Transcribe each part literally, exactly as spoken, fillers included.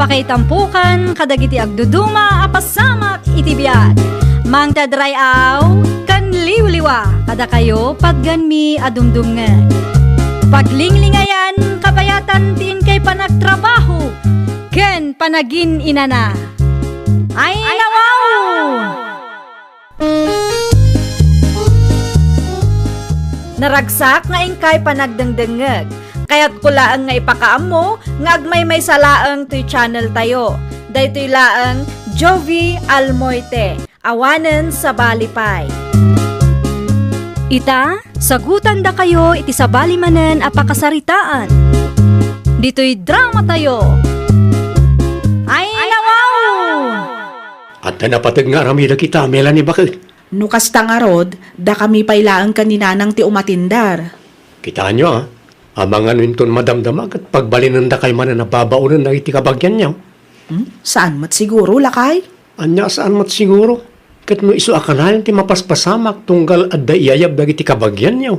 Kaitampukan kadagiti agduduma a pasamak iti biag. Mangted ray-aw ken liwliwa kadakayo patganmi a dumdumngeg. Paglinglingayan kabayatan ti inkay panagtrabaho ken panagin-inana. Ay, nawaw! Naragsak nga inkay panagdengdengngeg. Kayatko laeng nga ipakaammo nga agmaymaysa laeng toy channel tayo. Daytoy laeng Jovie Almoite, awanen sabali pay. Ita, sagutandakayo iti sabali manen a pakasaritaan. Ditoy drama tayo. Ay, nawaw! Adda napateg nga aramidek ita, Melanie, baket? No kasta ngarud, dakami pay laeng ken ni Nanang ti umatindar. Kitaenyo, a, amangan inton madamdama ket pagbalinendakay manen a babaonen dagiti kabagianyo. Hmm? Saan met siguro, lakay? Ania saan met siguro? Ket no isu a kanayon ti mapaspasamak tunggal adda iyayab dagiti kabagianyo.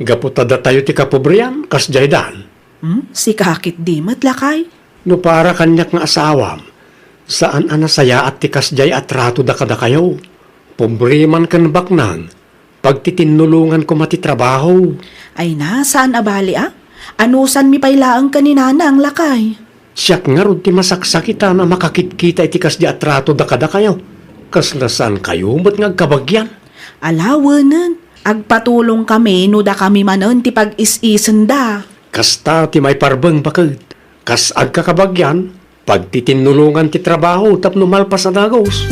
Gapu ta datayo ti kapobrian, kasdiay dan. Hmm? Sika ketdi met, lakay? No para kaniak nga asawam, saan a nasayaat ti kasdiay a tratoda kadakayo. Pobre man ken baknang, pagtitinnulongan koma ti trabaho. Ay na, saan a bali a? Anusanmi pay laeng ken ni Nanang, lakay. Siak ngarud ti masaksakitan a makakitkita iti kasdiay a tratoda kadakayo. Kasla saankayo met nga agkabagian. Ala, wenen, agpatulongkami no dakami manen ti pag-is-isenda. Kasta ti maiparbeng, baket. Kas agkakabagian, pagtitinnulongan ti trabaho tapno malpas a dagus.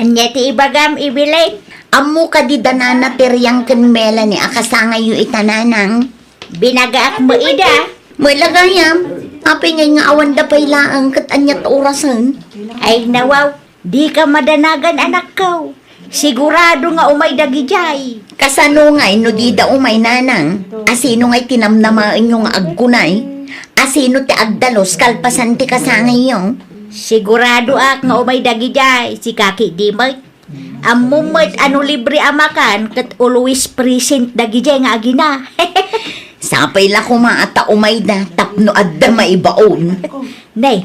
Ania ti ibagam, Evelyn? Ammo kadi da Nana ti Riang ken Melanie a kasangayyo ita, Nanang? Binagaak met ida. Met la gayam, apay ngay nga awanda pay laeng ket ania ti orasen? Ay, nawaw. Dika madanagan, anakko. Sigurado nga umay dagidiay. Kasano ngay no dida umay, Nanang? Asino ngay ti namnamaenyo nga agkunay? Asino ti agdalus kalpasan ti kasangayyo? Siguradoak nga umay dagidiay, sika ketdi met. Ammom met a no libre a makan ket always present dagidiay nga agina. Sapay la koma a ta umayda tapno adda maibaon. Nay,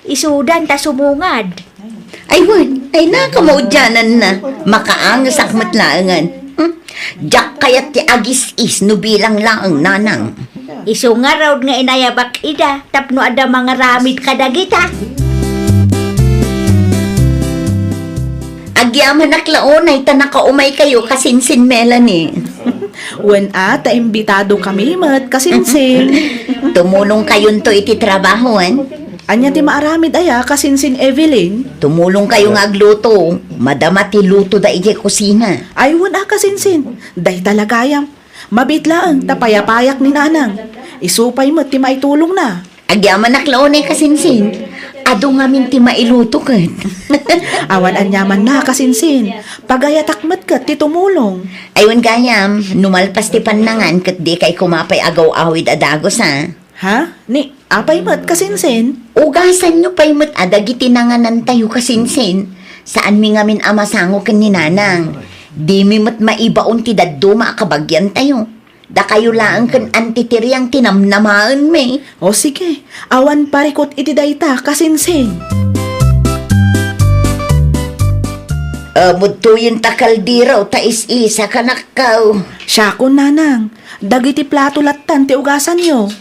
isudan ta sumungad. Ay wen, ay na, kamaudiananna. Makaangesak met laengen. Hmm? Diak kayat ti agis-is no bilang laeng, Nanang. Isu ngarud nga inayabak ida tapno adda mangaramid kadagita. Agyamanak la unay ta nakaumaykayo, kasinsin Melanie. Wen a, ta imbitadokami met, kasinsin. Tumulongkayonto iti trabahoan. Ania ti maaramid aya, kasinsin Evelyn? Tumulongkayo nga agluto. Madama ti lutoda idiay kusina. Ay, wen a, kasinsin. Dayta la gayam. Mabiit laeng ta payapayak ni Nanang. Isu pay met ti maitulongna. Agyamanak la unay, kasinsin. Adu ngamin ti mailuto ket. Awan aniamanna, kasinsin. Pagayatak met ket ti tumulong. Ay wen gayam, no malpas ti pannangan ket dikay koma pay agaw-awid a dagus, a. Ha? Ni, apay met, kasinsin? Ugasanyo pay met a dagiti nanganantayo, kasinsin. Saanmi ngamin a masango ken ni Nanang. Dimi met maibaon ti dadduma a kabagiantayo. Dakayo laeng ken Auntie Tiriang ti namnamaenmi. O sige, awan parikut iti dayta, kasinsin. Amudtoyen ta kaldero ta is-isa, kanakkaw. Siakon, Nanang. Dagiti plato lattan ti ugasanyo.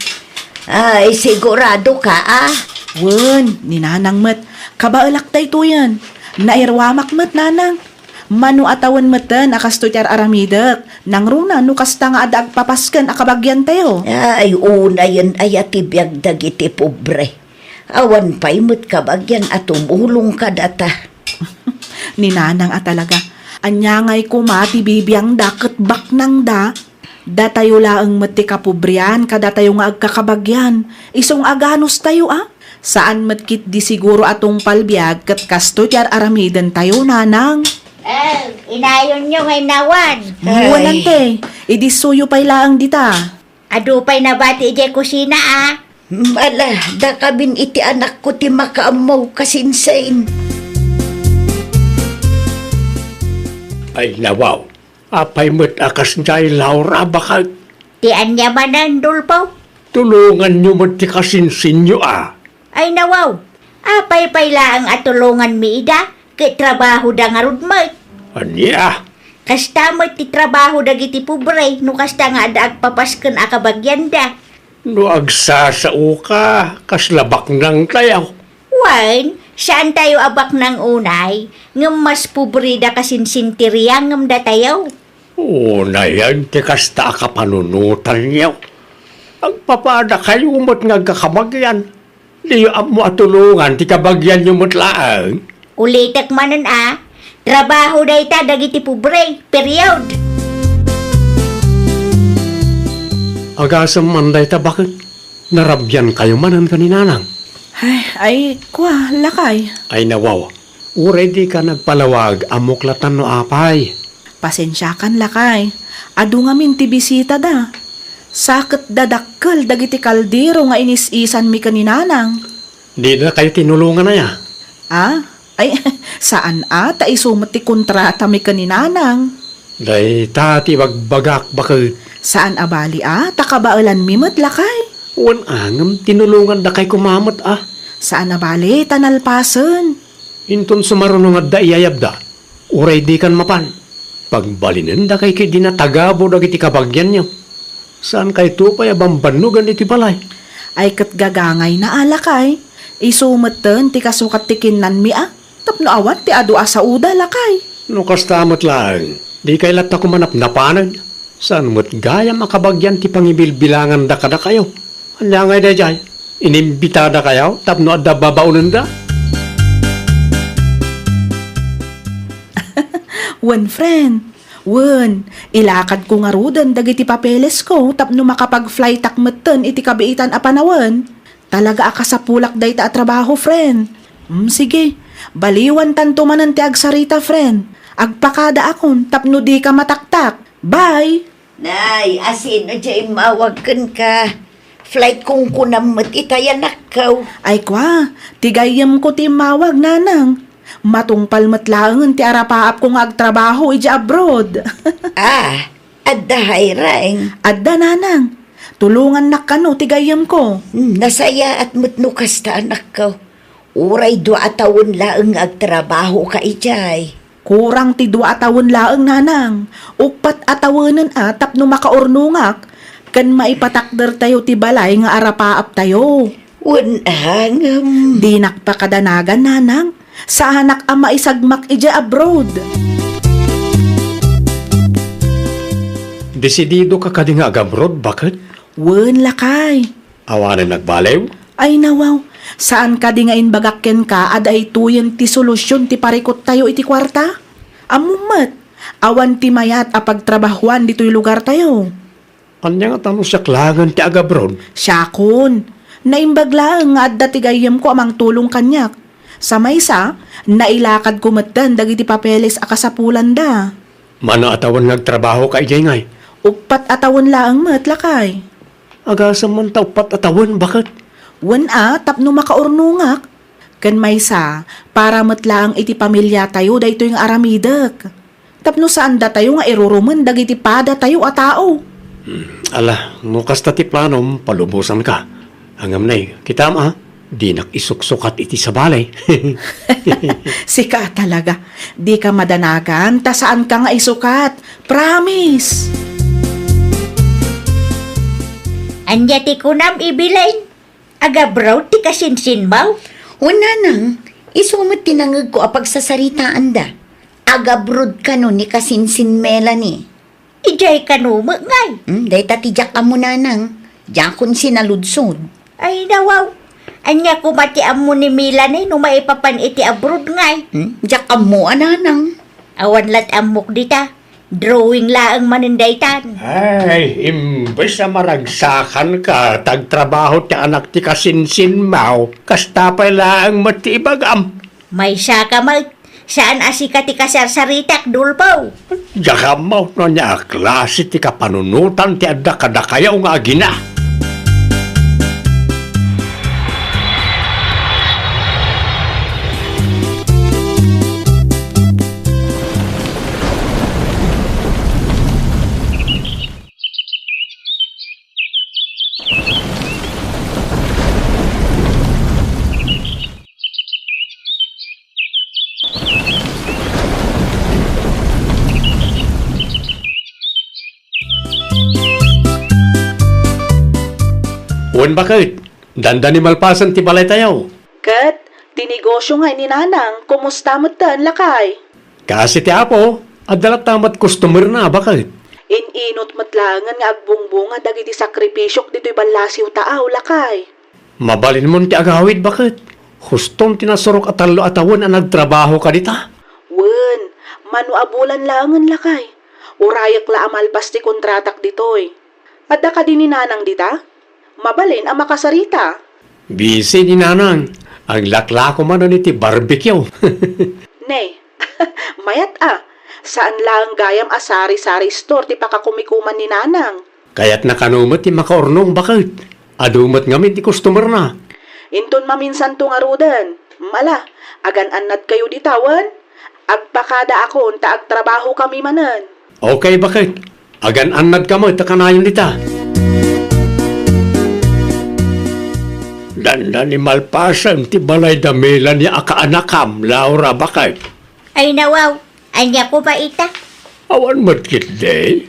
Ay, sigurado ka, a? Wen, ni Nanang met. Kabaelak daytoyen. Nairuamak met, Nanang. Mano a tawen metten a kastoy ti ar-aramidek. Nangruna no kasta nga adda agpapasken a kabagiantayo. Ay, unayen aya ti biag dagiti pobre. Awan pay met kabagian a tumulong kadata. Ni Nanang a talaga. Ania ngay koma ti bibiangda ket baknangda? Datayo laeng met ti kapobrian kadatayo nga agkakabagian. Isu nga aganustayo, a? Saan met ketdi siguro a tungpal biag ket kastoy ti ar-aramidentayo, Nanang. Eh, inayonyo nga inawan. Ay. Wen, ante, idissoyo pay laeng dita. Adu pay nabati idiay kusina, a? Ala, dakamin iti anakko ti makaammo, kasinsin. Ay, nawaw. Apay met a kasdiay, Laura, baket? Ti ania manen, Dolfo? Tulonganyo met ti kasinsinyo a. Ay nawaw, apay pay laeng a tulonganmi ida, ket trabahoda ngarud met. Ania? Kasta met ti trabaho dagiti pobre no kasta nga adda agpapasken a kabagianda. No agsasaoka, kasla baknangtayo. Wen, saantayo a baknang unay, ngem mas pobreda kasinsinti riangemdatayo. Unayen ti kasta a kapanunotanyo. Agpapadakayo met nga agkakabagian. Diyo ammo a tulongan ti kabagianyo met laeng. Ulitek manen a, trabaho dayta dagiti pobre, period. Agasem man dayta baket, narabiankayo manen ken ni Nanang. Ay, ay, kua, lakay. Ay, nawaw. Uray dika nagpalawag, ammok latta no apay. Pasensiakan, lakay. Adu ngamin ti bisitada. Saketda dakkel dagiti kaldero nga inis-isanmi ken ni Nanang. Didakayo tinulongan aya? Ah? Ay, saan a, ta isu met ti kontratami ken ni Nanang. Dayta ti ibagbagak, baket. Saan a bali a, ta kabaelanmi met, lakay. Wen a, ngem tinulongandakay koma met a. Saan a bali, ta nalpasen. Inton sumaruno nga adda iyayabda, uray dikan mapan, pagbalinendakay ket dinatagabo dagiti kabagianyo. Saankayto pay a bambannogan iti balay. Ay ket gagangayna a, lakay. Isu metten ti kasukat ti kinnanmi a, tapno awan ti adu a saoda, lakay. No kasta met laeng, dikay latta koma napnapanen. Saan met gayam a kabagian ti pangibilbilanganda kadakayo. Ania ngay daydiay? Inimbitadakayo tapno adda babaonenda? Wen, friend. Wen, ilakadko ngaruden dagiti papelesko tapno makapag-flightak metten iti kabiitan a panawen. Talaga a kasapulak dayta a trabaho, friend. Mm, sige. Baliwantanto manen ti agsarita, friend. Agpakadaakon tapno dika mataktak. Bye! Nay, asino diay immawag kenka? Flight kongkonam met itay, anakko. Ay kua, ti gayyemko ti immawag, nanang. Matungpal met laengen ti arapaapko nga agtrabaho idiay abroad. Ah, adda, Hayreng? Adda, nanang. Tulongannak kano ti gayyemko. Hmm, nasayaat met no kasta, anakko. Uray dua a tawen laeng nga agtrabahoka idiay. Kurang ti dua a tawen laeng, nanang. Uppat a tawenen a tapno makaurnongak ken maipatakdertayo ti balay nga arapaaptayo. Wen a, ngem. Dinak pakadanagan, nanang. Saanak a maisagmak idiay abroad. Desididoka kadi nga agabroad, baket? Wen, lakay. Awanen nagbaliw? Ay, nawaw. Saan kadi nga imbagak kenka a daytoyen ti solusyon ti parikuttayo iti kuarta? Ammom met, awan ti mayat a pagtrabahuan ditoy lugartayo. Ania ngata no siak laengen ti agabroad? Siakon. Naimbag laeng nga adda ti gayyemko a mangtulong kaniak. Sa maysa, nailakadko metten dagiti papeles a kasapulanda. Mano a tawen nga agtrabahoka idiay ngay? Uppat a tawen laeng met, lakay. Agasem man ta uppat a tawen, baket? Wen a, tapno makaurnongak. Ken maysa, para met laeng iti pamiliatayo daytoy nga aramidek. Tapno saandatayo nga irurumen dagiti padatayo a tao. Hmm, ala, no kasta ti planom, palubosanka. Ngem nay, kitam a, dinak isuksukat iti sabali. Sika talaga, dika madanagan ta saanka nga isukat. Promise! Ania ti kunam, Evelyn? Agabroad ti kasinsinmo? Wen, nanang, isu met ti nangngegko a pagsasaritaanda. Agabroad kano ni kasinsin Melanie. Idiay kano met ngay? Hmm, dayta ti diak ammo, nanang. Diakon sinaludsod. Ay, nawaw. Ania koma ti ammo ni Melanie no maipapan iti abroad ngay? Hmm, diak ammo a, nanang. Awan la't ammok dita. Drawing laeng manen daytan. Ay, imbes a maragsakanka ta agtrabaho ti anak ti kasinsinmo, kasta pay laeng met ti ibagam. Maysaka met, saan a sika ti kasarsaritak, Dulpo. Diak ammo no ania a klase ti kapanunotan ti adda kadakayo nga agina. Wen baket, dandani malpasen ti balaytayo. Ket ti negosio ngay ni Nanang, kumusta metten, lakay? Kaasi ti Apo, adda latta met customer-na, baket. In-inut met laengen nga agbungbunga dagiti sakripisiok ditoy ballasiw taaw, lakay. Mabalinmon ti agawid, baket. Hustom ti nasurok a tallo a tawen a nagtrabaho kadita. Wen, mano a bulan laengen, lakay. Urayek la a malpas ti kontratak ditoy. Adda kadi ni Nanang dita? Mabalin a makasarita. Busy ni Nanang. Aglaklako manen iti barbecue. Ne, mayat a. Saan laeng gayam a sari-sari store ti pakakumikuman ni Nanang. Kayatna kano met ti makaurnong, baket. Adu met ngamin ti customer-na. Inton maminsanto ngaruden. Mala, agan-annadkayo dita wen? Agpakadaakon ta agtrabahokami manen. Okay, baket. Agan-annadka met a kanayon dita. Dandani malpasen ti balay da Melanie a kaanakam, Laura, baket. Ay, nawaw, ania koma ita? Awan met ketdi.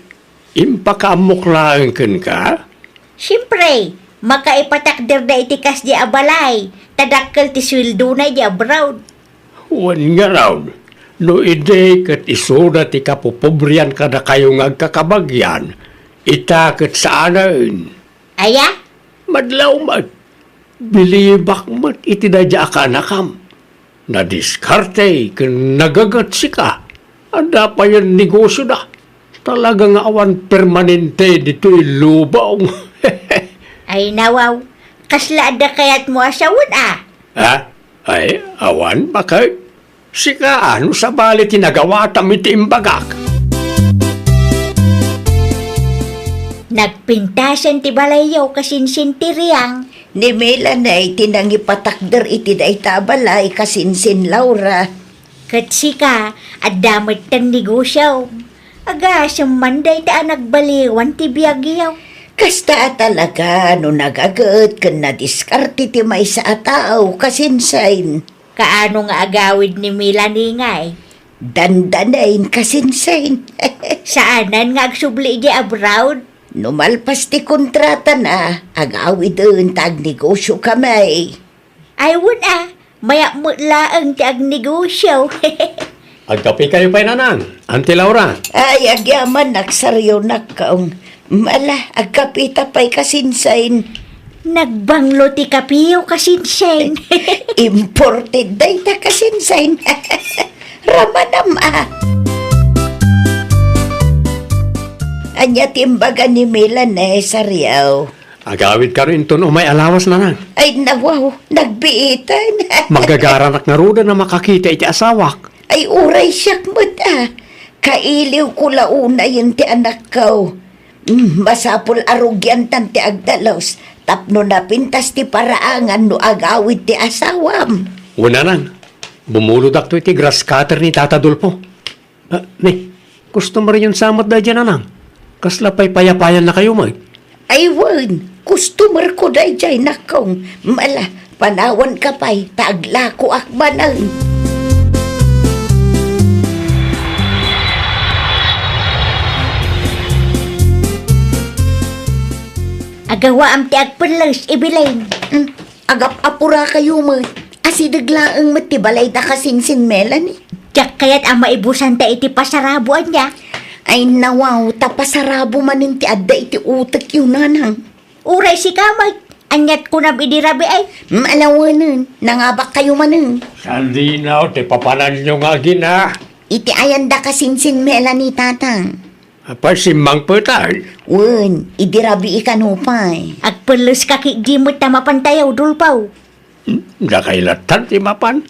Impakaammok laeng kenka? Siempre, makaipatakderda iti kasdi a balay, ta dakkel ti sueldona iti abroad. Wen ngarud, no idi ket isuda ti kapopobrian kadakayo nga agkakabagian, ita ket saanen. Aya? Madlaw met, bilibak met iti daydi a kaanakam. Nadiskarte ken nagaget sika. Adda payen negosioda. Talaga nga awan permanente ditoy lubong. Ay, nawaw, kasla adda kayatmo a sawen a? Ha? Ay, awan, baket. Sika, ano sabali ti nagawatam iti imbagak? Nagpintasen ti balayyo, kasinsin ti Riang. Ni Melanie ti nangipatakder iti dayta a balay, kasinsin Laura. Ket sika, adda metten negosiom. Agasem man dayta a nagbaliwan ti biagyo. Kasta a talaga no nagaget ken nadiskarte ti maysa a tao, kasinsin. Kaano nga agawid ni Melanie ngay? Dandanen, kasinsin. Saanen nga agsubli idiay abroad? No malpas ti kontratana, agawiden ta agnegosiokami. Ay, wen a, mayat met laeng ti agnegosio. Agkapekayo pay, Nanang, Auntie Laura. Ay, agyamanak, Sariaw, nakkong. Mala, agkapeta pay, kasinsin. Nagbanglo ti kapeyo, kasinsin. Imported dayta, kasinsin. Ramanam a. Ania ti imbaga ni Melanie, Sariaw? Agawid kano inton umay a lawas, Nanang. Ay, nawaw, nagbiitan. Magagaranak ngaruden a makakita iti asawak. Ay, uray siak met a. Kailiwko la unayen ti anakko. Mm, masapul a rugiantan ti agdalus tapno napintas ti paraangan no agawid ti asawam. Wen, Nanang, bumulodakto iti grass cutter ni Tata Dolfo. Ah, ne, customeryon sa met daydiay, Nanang. Kasla pay payapayan na kayo, may? Ay, wen, customerko daydiay, nakkong. Mala, panawanka pay, ta aglakoak manen. Agawaam ti agpelles, Evelyn. Mm. Agap-apurakayo met. Asideg laeng met ti balayda kasinsin Melanie. Diak kayat a maibusanta iti pasarabo, ania? Ay, nawaw, ta pasarabo manen ti adda iti utekyo, Nanang. Uray sika met, aniat kunam idi rabii? Malawenen, nangabakkayo manen. Sandinaw ti papananyo nga agina? Iti ayanda kasinsin Melanie, Tatang. Apay, simmangpetan? Wen, idi rabii kano pay. Agpelles ka ketdi met ta mapantayo, Dolfo. Hmm, dakay lattan ti mapan.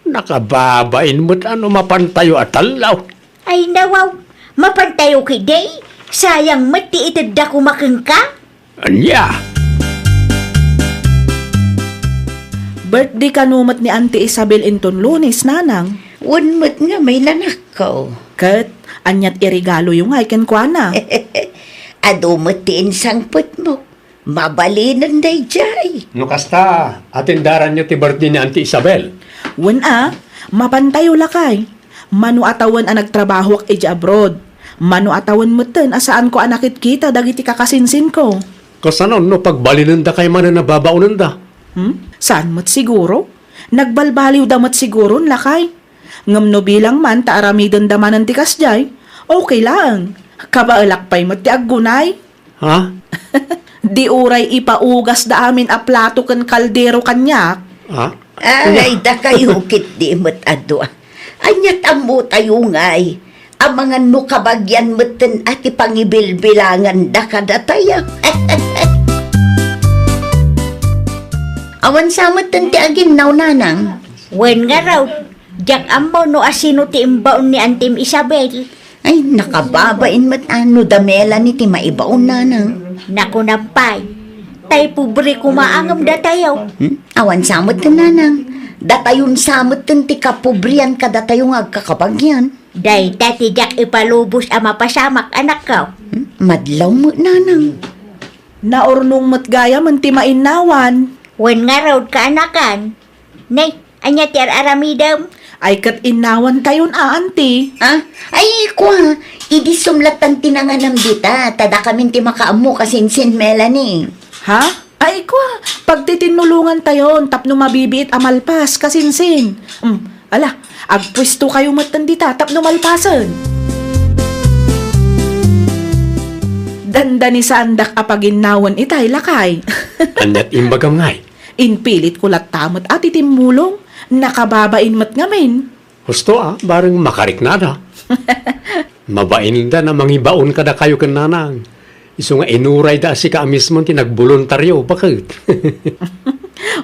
Nakababain met a no mapantayo a tallo. Ay, nawaw, mapantayo ketdi. Sayang met ti itedda koma kenka. Ania? Birthday kano met ni Auntie Isabel inton Lunes, Nanang? Wen met ngamin, anakko. Ket, aniat iregaloyo ngay kenkuana? Adu met ti insangpetmo. Mabalinen daydiay. No kasta, atendaranyo ti birthday ni Auntie Isabel. Wen a, mapantayo lakay. Mano a tawen a nagtrabahoak idiay abroad. Mano a tawen metten a saanko a nakitkita dagiti kakasinsinko. Kasano no pagbalinendakay manen a babaonenda? Hmm? Saan met siguro? Nagbalbaliwda met siguron, lakay. Ngem no bilang man ta aramidenda manen ti kasdiay, okay laeng. Kabaelak pay met ti aggunay. Ha? Di uray ipaugasda amin a plato ken kaldero kaniak. Ha? Ay, dakayo ketdi met a dua. Ania't ammotayo ngay, amangan no kabagian metten a ti pangibilbilanganda kadatayo. Awan sa metten ti aginnaw, nanang. Wen ngarud, diak ammo no asino ti imbaon ni Antim Isabel. Ay, nakababain met a no da Melanie ti maibaon, nanang. Nakunam pay, tay pobre koma ngem datayo. Hmm? Awan sa metten, nanang. Datayon sa metten ti kapobrian kadatayo nga agkakabagian. Dayta ti diak ipalubos a mapasamak, anakko. Hmm? Madlaw met, nanang. Naurnong met gayam ti mainnawan. Wen ngarud, kaanakan. Ne, ania ti ar-aramidem? Ay, ket innawantayon a, anti. Ah? Ay, kua, idi sumlatan ti nanganam dita, ta dakamin ti makaammo, kasinsin Melanie. Ha? Ay, kua, pagtitinnulongantayon tapno mabibiit a malpas, kasinsin. Hmm, ala, agpuestokayo metten dita tapno malpasen. Dandani saandak a paginnawen itay, lakay. Ania't imbagam ngay? Inpilitko latta met a ti timmulong, nakababain met ngamin. Husto a, bareng makariknada. Mabainda a mangibaon kadakayo ken nanang. Isu nga inurayda a sika a mismo ti nagboluntario, baket.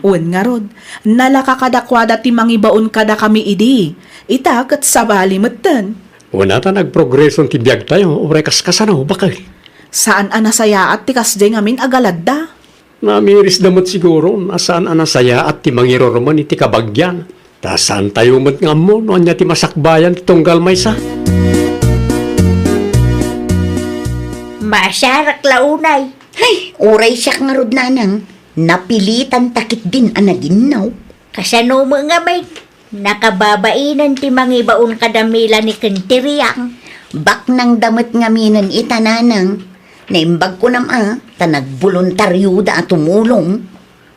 Wen ngarud, nalaka kadakuada ti mangibaon kadakami idi. Ita ket sabali metten. Wen a ta nagprogreson ti biagtayo, uray kaskasano, baket. Saan a nasayaat ti kasdiay ngamin a galadda. Namirisda met siguron a saan a nasayaat ti mangirurumen iti kabagian, ta saantayo met nga ammo no ania ti masakbayan ti tunggal maysa. Maasarak la unay. Hay, uray siak ngarud, nanang, napilitanta ketdin a naginnaw. Kasano met ngamin? Nakababainen ti mangibaon kada Melanie ken ti Riang. Baknangda met ngaminen ita, nanang. Naimbag kunam a, ta nagboluntarioda a tumulong.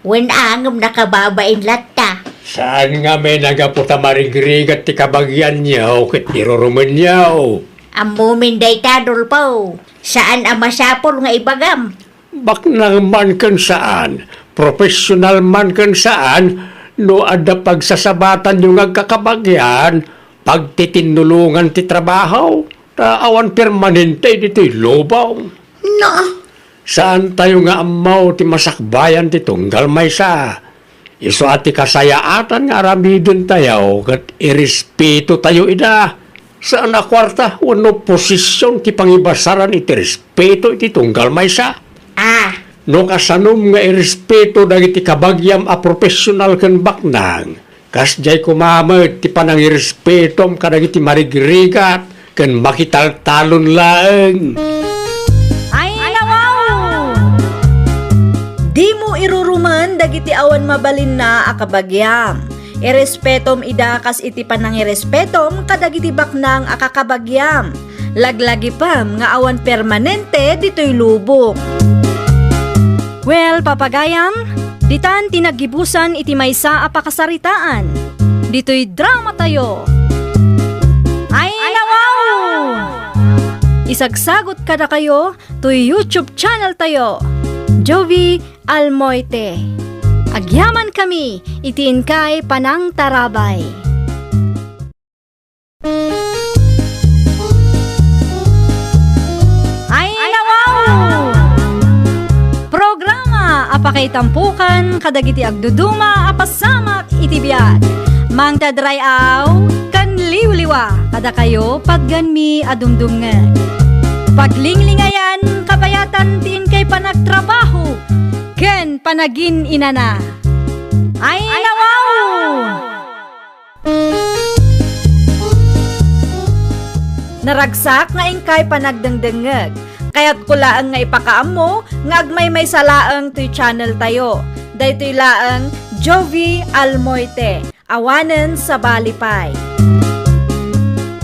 Wen a, ngem nakababain latta. Saan ngamin a gapu ta marigrigat ti kabagianyo ket irurumenyo? Ammomin dayta, Dolfo. Saan a masapul nga ibagam. Baknang man ken saan, profesional man ken saan, no adda pagsasabatanyo nga agkakabagian, pagtitinnulongan ti trabaho, ta awan permanente ditoy lubong. Na? Saantayo nga ammo ti masakbayan ti tunggal maysa. Isu a ti kasayaatan nga aramidentayo ket irespetotayo ida. Saan a kuarta wenno posisyon ti pangibasaran iti respeto iti tunggal maysa. Ah. No kasanom nga irespeto dagiti kabagiam a profesional ken baknang, kasdiay koma met ti panangirespetom kadagiti marigrigat ken makitaltalon laeng. Ay, nawaw! Dimo irurumen dagiti awan mabalinna a kabagiam. Irespetom ida kas iti panangirespetom kadagiti baknang a kakabagiam. Laglagipem nga awan permanente ditoy lubong. Well, papagayam, ditan ti naggibusan iti maysa a pakasaritaan. Ditoy dramatayo. Ay, nawaw! Isagsagot kadakayo toy YouTube channel tayo, Jovi Almoite. Agyaman kami iti inkay panangtarabay. Ay, nawaw! Programa a pakaitampokan kadagiti agduduma a pasamak iti biag. Mangted ray-aw ken liwliwa kadakayo patgenmi a dumdumngeg. Paglinglingayan kabayatan ti inkay panagtrabaho ken panagin-inana. Ay, nawaw! Naragsak nga inkay panagdengdengngeg. Kayatko laeng nga ipakaammo nga agmaymaysa laeng toy channel tayo. Daytoy laeng Jovi Almoite, awanen sabali pay.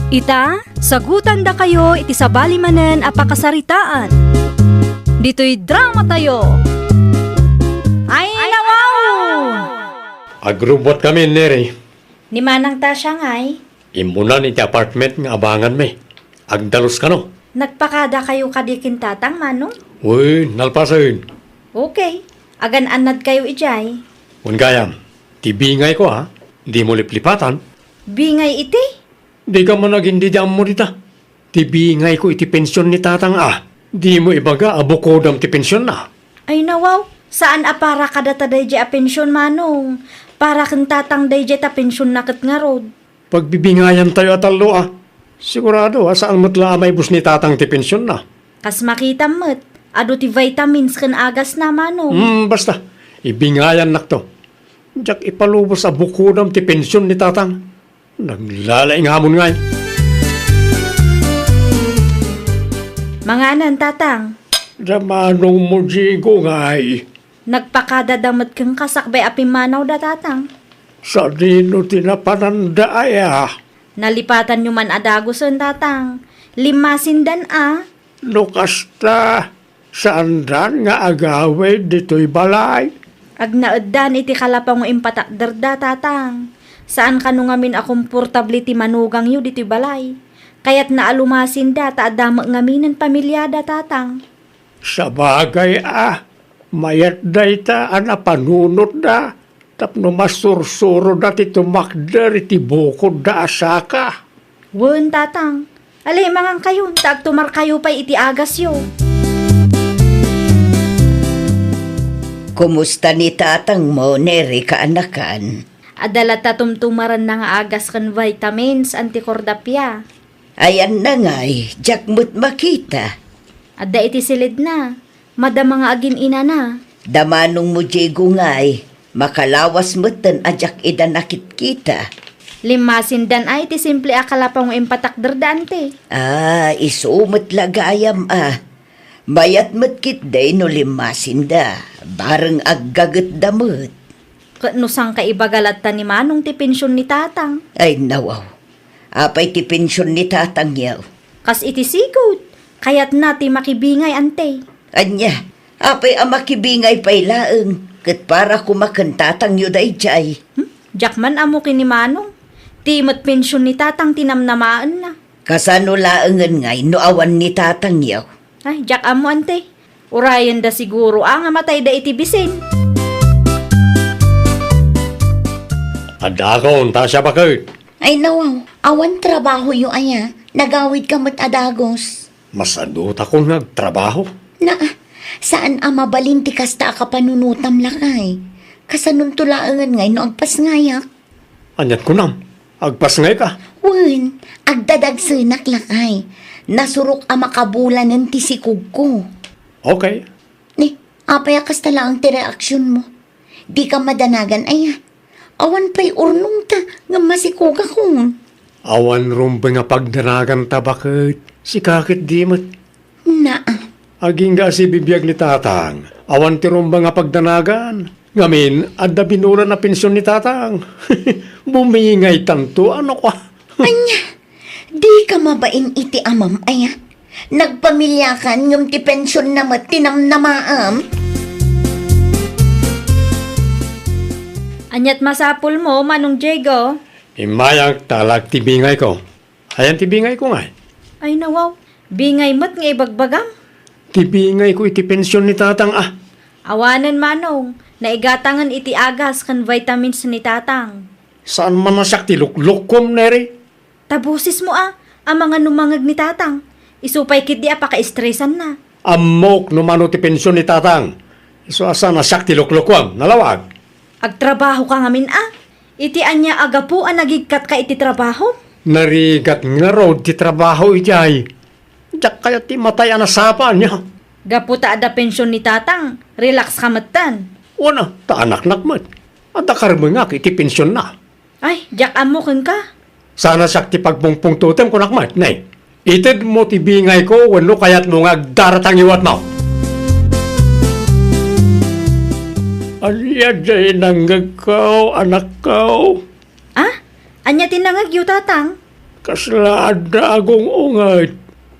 Ita, sagutandakayo iti sabali manen a pakasaritaan. ditoy dramatayo. Ay, nawaw! Agrubbuat kami, Neri. Ni Manang Tasha ngay? Immunan iti apartment nga abanganmi. Agdalus kano. Nagpakadakayo kadi ken tatang, Manong? Wen, nalpasen. Okay. Agan-annadkayo idiay. Wen gayam, ti bingayko, a, dimo liplipatan. Bingay iti? Dika man agin-ammo dita. Ti bingayko iti pension ni tatang, a. Dimo ibaga a bukodam ti pensionna. Ay nawaw, saan a para kadata daydiay a pension, Manong. Para ken tatang daydiay ta pensionna ket ngarud. Pagbibingayantayo a tallo, a. Sigurado a saan met la a maibus ni tatang ti pensionna. Kas makitam met, adu ti vitamins ken agasna, Manong. Hmm, basta, ibingayannakto. Diak ipalubos a bukodam ti pension ni tatang. Naglalaingamon ngay. Manganan, tatang. Da manongmo, Diego, ngay. Nagpakadada met kenka sakbay a pimmanawda, tatang. Sadino ti napananda aya? Nalipatanyo man a dagusen, tatang. Limmasindan a. No kasta, saandan nga agawid ditoy balay? Agnaeddan iti kalapaw nga impatakderda, tatang. Saan kano ngamin a komportable ti manugangyo ditoy balay. Kayatna a lumasinda ta adda met ngaminen pamiliada, tatang. Sabagay a, mayat dayta a napanunotda tapno masursuroda ti tumakder iti bukodda a saka. Wen, tatang. Alimangankayon ta agtumarkayo pay iti agasyo. Kumusta ni tatangmo, Neri, kaanakan? Adda latta tumtumarenna nga agas ken vitamins, Auntie Cordapia. Ayanna ngay, diak met makita. Adda iti silidna. Madama nga agin-inana. Da manongmo, Diego, ngay, makalawas metten a diak ida nakitkita. Limmasindan a iti simple a kalapaw nga impatakderda, Auntie. Ah, isu met la gayam a. Mayat met ketdi no limmasinda, bareng aggagetda met. Ket no sangkaibaga latta ni Manong ti pension ni tatang? Ay, nawaw. Apay ti pension ni tatangyo? Kas iti sigud, kayatna ti makibingay, Auntie. Ania, apay a makibingay pay laeng, ket para koma ken tatangyo daydiay? Hmm? Diak man ammo ken ni Manong. Ti met pension ni tatang ti namnamaenna. Kasano laengen ngay no awan ni tatangyo? Ay, diak ammo, Auntie. Urayenda siguro a nga matayda iti bisin. Adda akon, ta siya baket. Ay, nawaw, awan trabahoyo aya? Nagawidka met a dagus. Masadutakon nga agtrabaho. Naa, saan a mabalin ti kasta a kapanunotam, lakay. Kasanonto laengen ngay no agpasngayak? Aniat kunam? Agpasngayka? Wen, agdadagsenak, lakay. Nasurok a makabulanen ti sikogko. Okay. Ni, apay a kasta laeng ti reaksionmo? Dika madanagan aya? Awan pay urnongta ngem masikogakon. Awan rumbeng a pagdanaganta baket. Sika ketdi met. Naa. Agingga a sibibiag ni tatang. Awan ti rumbeng a pagdanagan. Ngamin, adda binulan a pension ni tatang. Bumingaytanto, ano ka? Ania? Dika mabain iti amam aya? Nagpamiliakan ngem ti pensionna met ti namnamaem? Aniat masapulmo, Manong Diego? Immayak ta ala ti bingayko. Ayan ti bingayko ngay? Ay, nawaw. Bingay met nga ibagbagam? Ti bingayko iti pension ni tatang a. Awanen, Manong. Naigatangen iti agas ken vitamins ni tatang. Saan man a siak ti luklukkom, Neri? Ta bosesmo a, a mangano mangeg ni tatang. Isu pay ketdi a pakaestresanna. Ammok no mano ti pension ni tatang. Isu a saan a siak ti luklukkom, nalawag. Agtrabahoka ngamin a. Iti ania a gapu a nagigkatka iti trabaho? Narigat ngarud ti trabaho idiay. Diak kayat ti matay a nasapa ania. Gapu ta adda pension ni tatang, relax ka metten. Wen a, ta anaknak met. Adda karmengak iti pensionna. Ay, diak ammo kenka. Saan a siak ti pagpungpungtotem kunak met, ne? Itedmo ti bingayko wenno kayatmo nga agdaratang iwatmo? Ania diay nangngegko, anakko? Ah? Ania ti nangngegyo, tatang? Kasla adda agung-unget.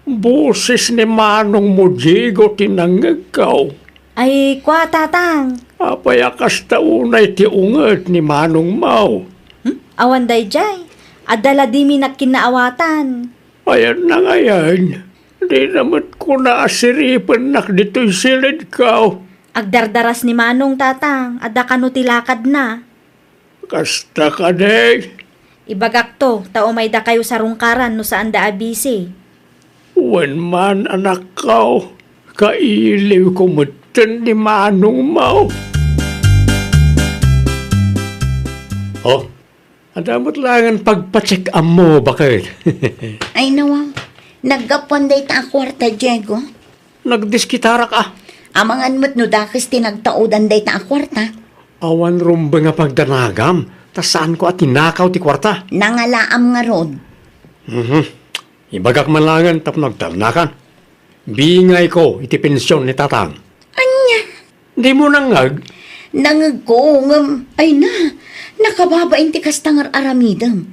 Boses ni manongmo Diego ti nangngegko. Ay, kua, Tatang. Apay a kasta unay ti unget ni manongmo? Hmm? Awan daydiay. Adda la dimi nagkinnaawatan. Ayan na ngayan. Di na met kuna a siripennak ditoy silidko. Agdardaras ni Manong, Tatang. Adda kano ti lakadna. Kasta kadi? Ibagakto, ta umay dakayo sarungkaran no saanda a bisi. Wen man, anakko, kailiwko metten ni manongmo. Oh, adda met laengen pagpacheck-upmo, baket. Ay, nawaw. Naggapuan dayta a kuarta, Diego. Nagdiskitarak a. Amangan met no dakes ti nagtaudan dayta a kuarta. Awan rumbeng a pagdanagam, ta saanko a tinakaw ti kuarta. Nangalaam ngarud. Mhm. Ibagak man laengen tapno agtalnakan. Bingayko iti pension ni Tatang. Ania? Dimo nangngeg? Nangngegko, ngem, ay na, nakababain ti kasta nga ar-aramidem.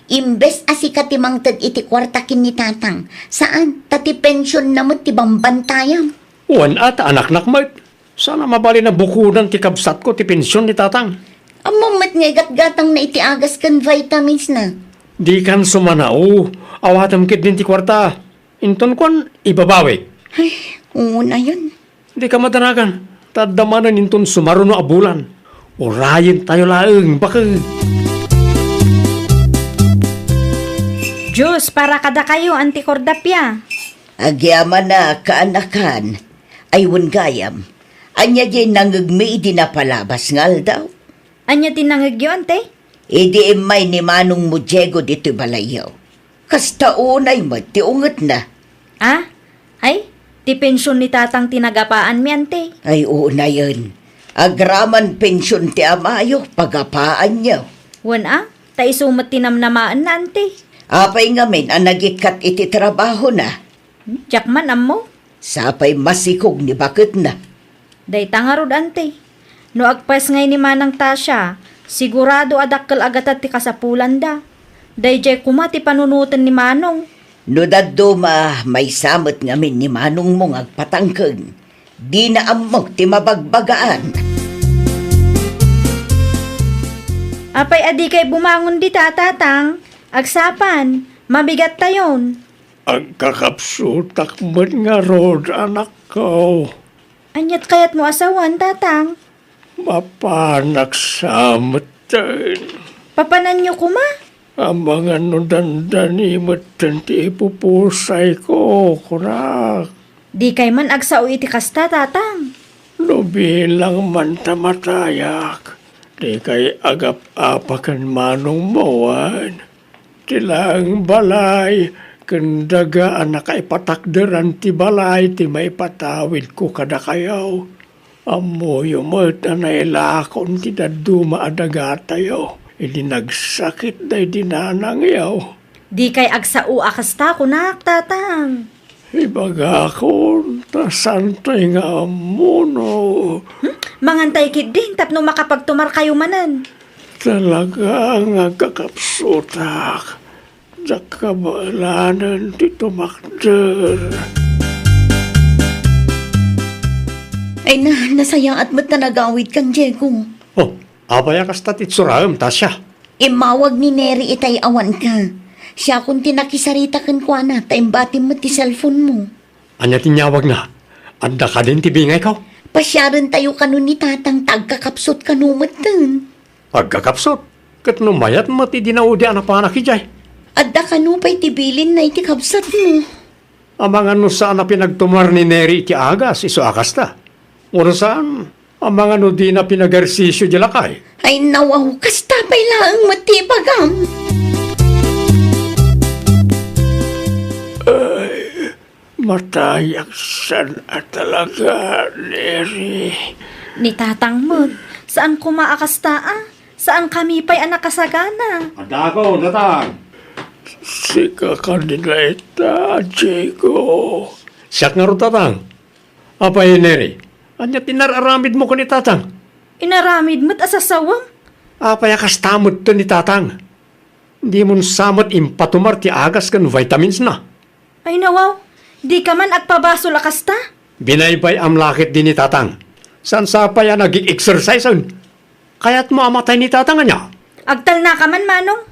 Imbes a sika ti mangted iti kuarta ken ni Tatang, saan, ta ti pensionna met ti bambantayam. Wen a, ta anaknak met. Saan a mabalin a bukodan ti kabsatko ti pension ni Tatang. Ammom met nga igatgatangna iti agas ken vitamins na. Dikan sumanao, awatem ketdin ti kuarta. Inton kuan, ibabawik. Ay, unayen. Dika madanagan, ta adda manen inton sumaruno a bulan. Urayentayo laeng, baket. Diyos, para kadakayo, Auntie Cordapia. Agyamanak, kaanakan. Ay, wen gayam. Ania diay nangngegmi idi napalabas nga aldaw? Ania ti nangngegyo, Ante? Idi immay ni manongmo Diego ditoy balayyo. Kasta unay met ti ungetna. Ah? Ay, ti pension ni Tatang ti nagapaanmi, Ante. Ay, unayen. Agraman pension ti amayo, pagapaanyo. Wen a, ta isu met ti namnamaenna, Ante. Apay ngamin a nagikkat iti trabahona? Diak man ammo. Sapay masikog ni baketna. Dayta ngarud, Ante. No agpasngay ni Manang Tasha, sigurado a dakkel a gatad ti kasapulanda. Daydiay koma ti panunoten ni Manong. No dadduma, maysa met ngamin ni Manongmo nga agpatangken. Dina ammok ti mabagbagaan. Apay a dikay bumangon dita, Tatang? Agsapan, mabigattayon. Agkakapsutak met ngarud, anakko. Ania't kayatmo a sawen, Tatang? Mapanak sa metten. Papananyo koma? Amangan no dandani metten ti ipupusayko, kunak. Dikay man agsao iti kasta, Tatang. No bilang man ta matayak, dikay agap-apa ken manongmo, wen? Ti laeng balay ken daga a nakaipatakderan ti balay ti maipatawidko kadakayo. Ammoyo met a nailakon ti dadduma a dagatayo idi nagsakit daydi nanangyo. Dikay agsao a kasta, kunak, Tatang. Ibagakon, ta saantay nga ammo no. Hmm? Mangantay ketdin tapno makapagtumarkayo manen. Talaga nga agkakapsutak. Diak kabaelanen ti tumakder. Ay na, nasayaat met ta nagawidkan, Diego. Oh, apay a kasta ti itsuraem, Tasha? Immawag ni Neri itay awanka. Siakon ti nakisarita kenkuana ta imbatim met ti cellphone-mo. Ania ti inyawagna? Adda kadin ti bingayko? Pasiarentayo kano ni Tatang ta agkakapsut kano metten. Agkakapsut? Ket no mayat met idi naudi a napanak idiay? Adda kano pay ti bilinna iti kabsatmo. Amangan no saan a pinagtumar ni Neri iti agas, isu a kasta. Wenno saan, amangan no dina pinagersisio di lakay. Ay, nawaw, kasta pay laeng met ti ibagam. Ay, matayak saan a talaga, Neri. Ni Tatang met, saan koma a kasta a. Saan kami pay a nakasagana. Adda ako, Tatang. Sika kadi dayta, Diego. Siak ngarud, Tatang. Apay, Neri, ania ti inar-aramidmo ken ni Tatang? Inaramid met a sasawem. Apay a kasta metten ni Tatang? Dimon sa met impatumar ti agas ken vitamins na? Ay, nawaw, Dika man agpabasol a kasta? Binaybay-am la ketdi ni Tatang. Saan sa pay a nagig-exercise-en? Kayatmo a matay ni Tatang ania? Agtalnaka man, Manong.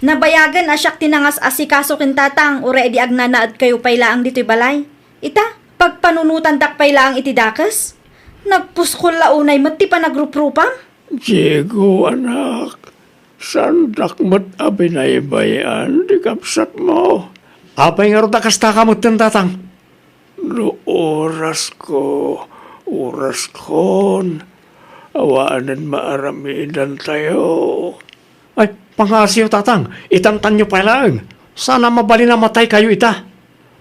Nabayagen a siak ti nangas-asikaso ken Tatang, uray idi agnanaedkayo pay laeng ditoy balay. Ita, pagpanunotandak pay laeng iti dakes. Nagpuskol la unay met ti panagruprupam. Diego, anak, saandak met a binaybay-an ti kabsatmo. Apay ngarud a kastaka metten, Tatang? No orasko, oraskon, awanen maaramidantayo. Ay, pangngasiyo, Tatang, itantanyo pay laeng. Saan a mabalin a mataykayo ita.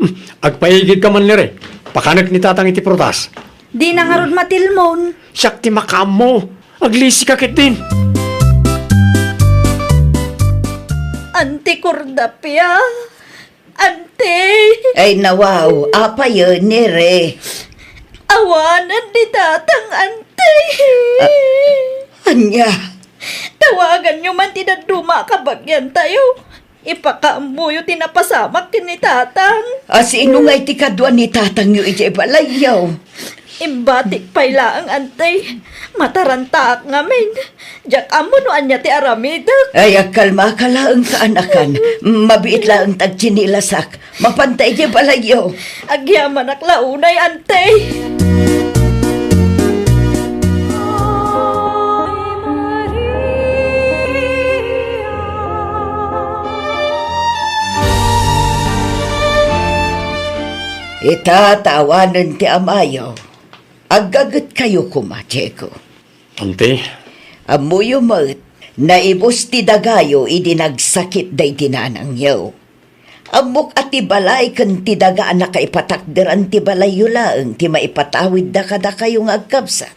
Hmm, agpaigidka man, Nere. Pakanek ni Tatang iti prutas. Dina ngarud matilmon. Siak ti makaammo. Aglisika ketdin. Anti Cordapia. Ante! Ay, nawaw, apay, Nere? Awanen ni Tatang, Ante! Ah, ania? Tawaganyo man ti dadduma a kabagiantayo. Ipakaammoyo ti napasamak ken ni Tatang. A, sino ngay ti kadua ni Tatangyo idiay balayyo? Imbatik pay laeng, Ante. Matarantaak ngamin. Diak ammo no ania ti aramidek. Ay, agkalmaka laeng, kaanakan. Mabiit laeng ti agtsinilasak. Mapanta idiay balayyo. Agyamanak la unay, Ante. Ita, ta awanen ti amayo. Aggagetkayo koma, Diego. Ante? Ammoyo met, naibus ti dagayo idi nagsakit daydi nanangyo. Ammok a ti balay ken ti daga a nakaipatakderan ti balayyo laeng ti maipatawidda kadakayo nga agkabsat.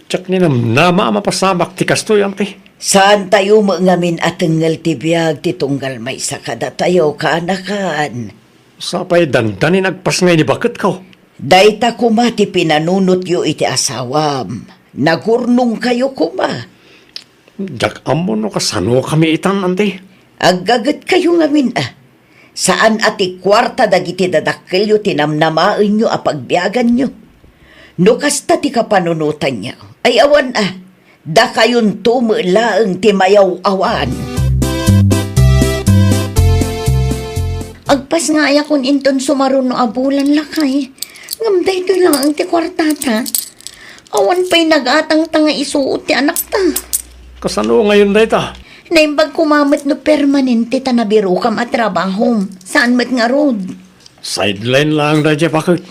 Diak ninamnama a mapasamak ti kastoy, Ante. Saantayo met ngamin a tengngel ti biag ti tunggal maysa kadatayo, kaanakan. Sapay dandani nagpasngay ni baketko. Dayta koma ti pinanunotyo iti asawam. Nagurnongkayo koma. Diak ammo no kasanokami itan, Ante. Aggagetkayo ngamin a. Saan a ti kuarta dagiti dadakkelyo ti namnamaenyo a pagbiaganyo. No kasta ti kapanunotanyo, ay awan a. Dakayonto met laeng ti mayaw-awan. Agpasngayakon inton sumaruno a bulan, lakay. Ngem daytoy laeng ti kuartata. Awan pay nagatangta nga isuot ti anakta. Kasano ngayon dayta? Naimbag koma met no permanente ta nabirokam a trabahom. Saan met ngarud? Sideline laeng daydiay, baket.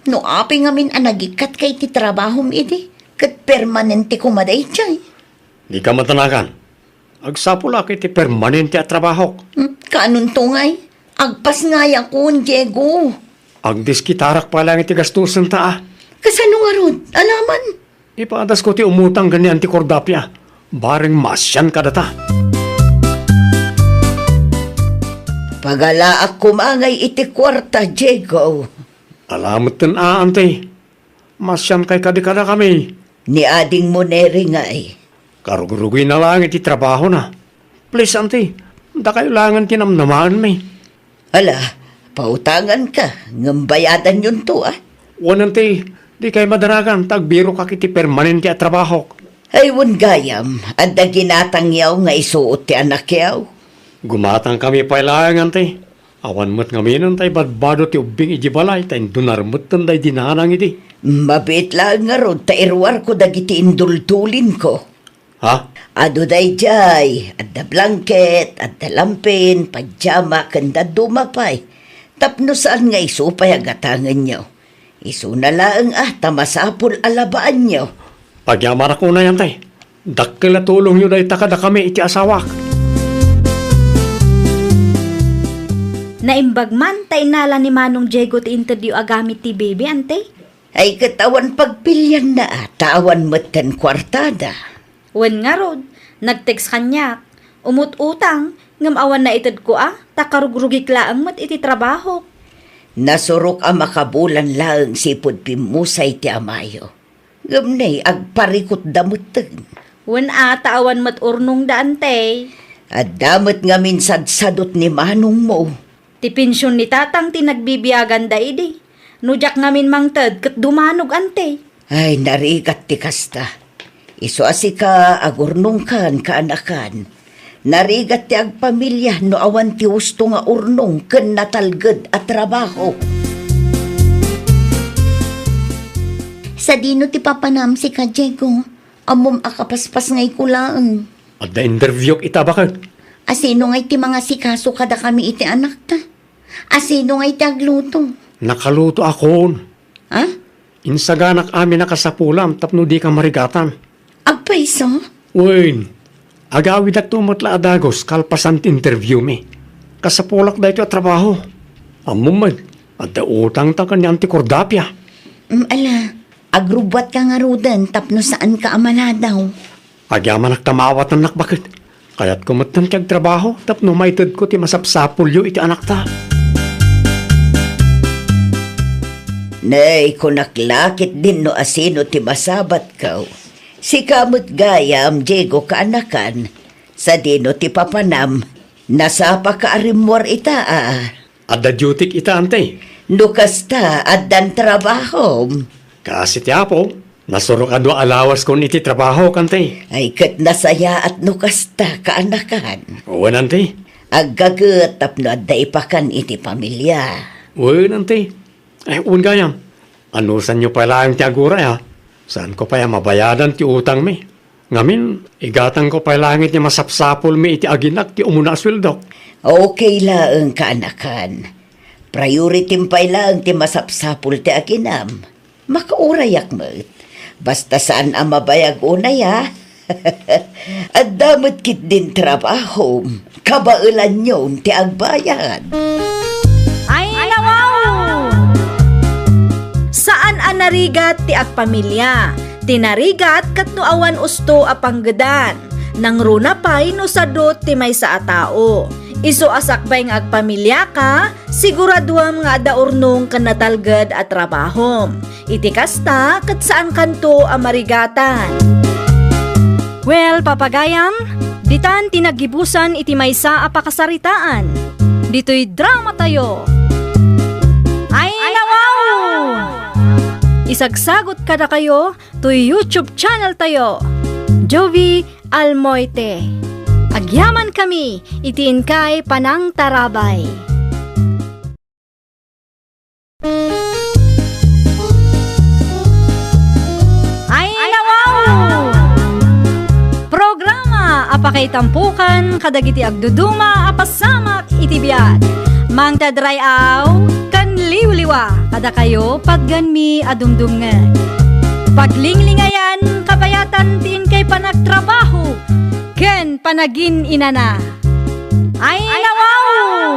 No apay ngamin a nagikkatka iti trabahom idi, ket permanente koma daydiay. Dika matanagan. Agsapulak iti permanente a trabahok. Hmm, kaanonto ngay? Agpasngayakon, Diego. Agdiskitarak pay laeng iti gastosenta a. Kasano ngarud? Alaman? Ipadasko ti umutang ken ni Anti Cordapia. Bareng maasian kadata. Pagalaak koma ngay iti kuarta, Diego. Ala metten a, Ante. Maasiankay kadi kadakami. Ni adingmo, Neri, ngay. Karugrugina laeng iti trabahona. Please, Ante, dakayo laengen ti namnamaenmi. Ala, pautanganka, ngem bayadanyonto, a? Wen, Ante, dikay madaragan ta agbirokak iti permanente a trabahok. Ay, wen gayam, adda ginatangyaw nga isuot ti anakyaw. Gumatangkami pay laeng, Ante. Awan met ngamin ta ibadbado ti ubbing idiay balay ta indunar metten daydi nanang idi. Mabiit laeng ngarud ta iruarko dagiti indultulinko. Ha? Adu daydiay, adda blanket, adda lampin, pajama, ken dadduma pay. Tapno saan nga isu pay a gatangenyo. Isuna laeng a ta masapul a labaanyo. Agyamanak unay, Ante. Dakkel a tulongyo dayta kadakami iti asawak. Naimbag man ta innala ni Manong Diego ti intedyo a gamit ti baby, Ante. Ay, ket awan pagpilianna a, ta awan metten kuartada. Wen ngarud, nag-text kaniak, umut-utang, ngem awan naitedko a, ta karugrugik laeng met iti trabahok. Nasurok a makabulan laeng sipud pimmusay ti amayo. Ngem ne, agparikutda metten. Wen a, ta awan met urnongda, Ante. Adda met ngamin sadsadot ni manongmo. Ti pension ni tatang ti nagbibiaganda idi. No diak ngamin mangted ket dumanog, anti. Ay, narigat ti kasta. Isu a sika, agurnongkan, kaanakan. Narigat ti agpamilia no awan ti husto nga urnong ken natalged a trabaho. Sadino ti papanam, sika, Diego? Ammom a kapaspasngayko laeng. Adda interviewk ita, baket. A sino ngay ti mangasikaso kadakami iti anakta? A sino ngay ti agluto? Nakalutoakon. Ha? Insaganak amin a kasapulam tapno dika marigatan. Agpayso? Wen, agawidakto met la a dagus kalpasan ti interviewmi. Kasapulak daytoy a trabaho. Ammom met, adda utangta ken ni Auntie Cordapia. Mm, ala, agrubbuatka ngaruden tapno saanka a maladaw. Agyamanak ta maawatannak, baket. Kayatko metten ti agtrabaho tapno maitedko ti masapsapulyo iti anakta. Nay, kunak la ketdin no asino ti masabatko. Sika met gayam, Diego, kaanakan. Sadino ti papanam? Nasapaka a rimmuar ita, a? Adda dutyk ita, anti. No kasta, addan trabahom. Kaasi ti Apo, nasurok a dua a lawaskon iti trabahok, anti. Ay, ket nasayaat no kasta, kaanakan. Wen, anti. Aggaget tapno adda ipakan iti pamilia. Wen, anti. Ay, wen gayam. Anusanyo pay laeng ti aguray, a? Saanko pay a mabayadan ti utangmi. Ngamin, igatangko pay laeng iti masapsapulmi iti aginak ti umuna a sueldok. Okay laeng, kaanakan. Priority-m pay laeng ti masapsapul ti aginam. Makaurayak met. Basta saan a mabayag unay, a? Adda met ketdin trabahom. Kabaelanyon ti agbayad. Ay, nawaw! Saan a narigat ti agpamilia. Ti narigat ket no awan usto a panggedan, nangruna pay no sadut ti maysa a tao. Isu a sakbay nga agpamiliaka, siguraduem nga adda urnong ken natalged a trabahom. Iti kasta, ket saankanto a marigatan. Well, papagayam, ditan ti naggibusan iti maysa a pakasaritaan. Ditoy dramatayo. Ay, nawaw! Isagsagot kadakayo toy YouTube channel tayo, Jovie Almoite. Agyamankami iti inkay panangtarabay. Ay, nawaw! Programa a pakaitampokan kadagiti agduduma a pasamak iti biag. Mangted ray-aw ken liwliwa kadakayo, patgenmi a dumdumngeg. Paglinglingayan, kabayatan ti inkay panagtrabaho ken panagin-inana. Ay, nawaw!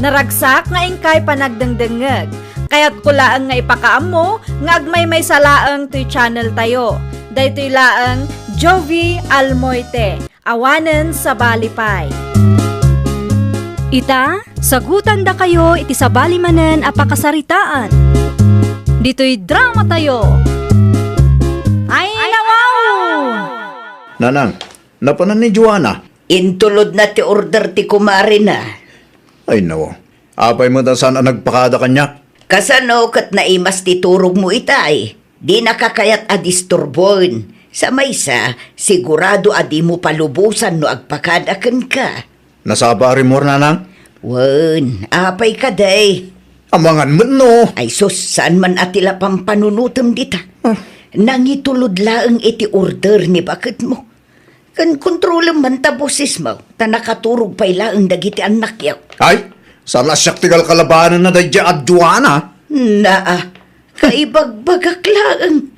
Naragsak nga inkay panagdengdengngeg. Kayatko laeng nga ipakaammo nga agmaymaysa laeng toy channel tayo. Daytoy laeng Jovie Almoite, awanen sabali pay. Ita, sagutandakayo iti sabali manen a pakasaritaan. Ditoy dramatayo. Ay, nawaw! Nanang, napanan ni Joanna? Intulodna ti order ti kumarina. Ay, nawaw. Apay met a saan a nagpakada kaniak? Kasano ket naimas ti turogmo itay? Dinaka kayat a disturboen. Sa maysa, sigurado a dimo palubosan no agpakada kenka. Nasapa a rimmuar, nanang? Wen, apay kadi? Amangan met no. Ay sus, saan man a ti la pampanunotem dita. Ah. Nangitulod laeng iti order ni baketmo. Ken kontrolem man ta bosesmo, ta nakaturog pay laeng dagiti annakyo. Ay, saan a siak ti kalkalabanenna daydiay a Joanna. Naa, kaibagbagak laeng.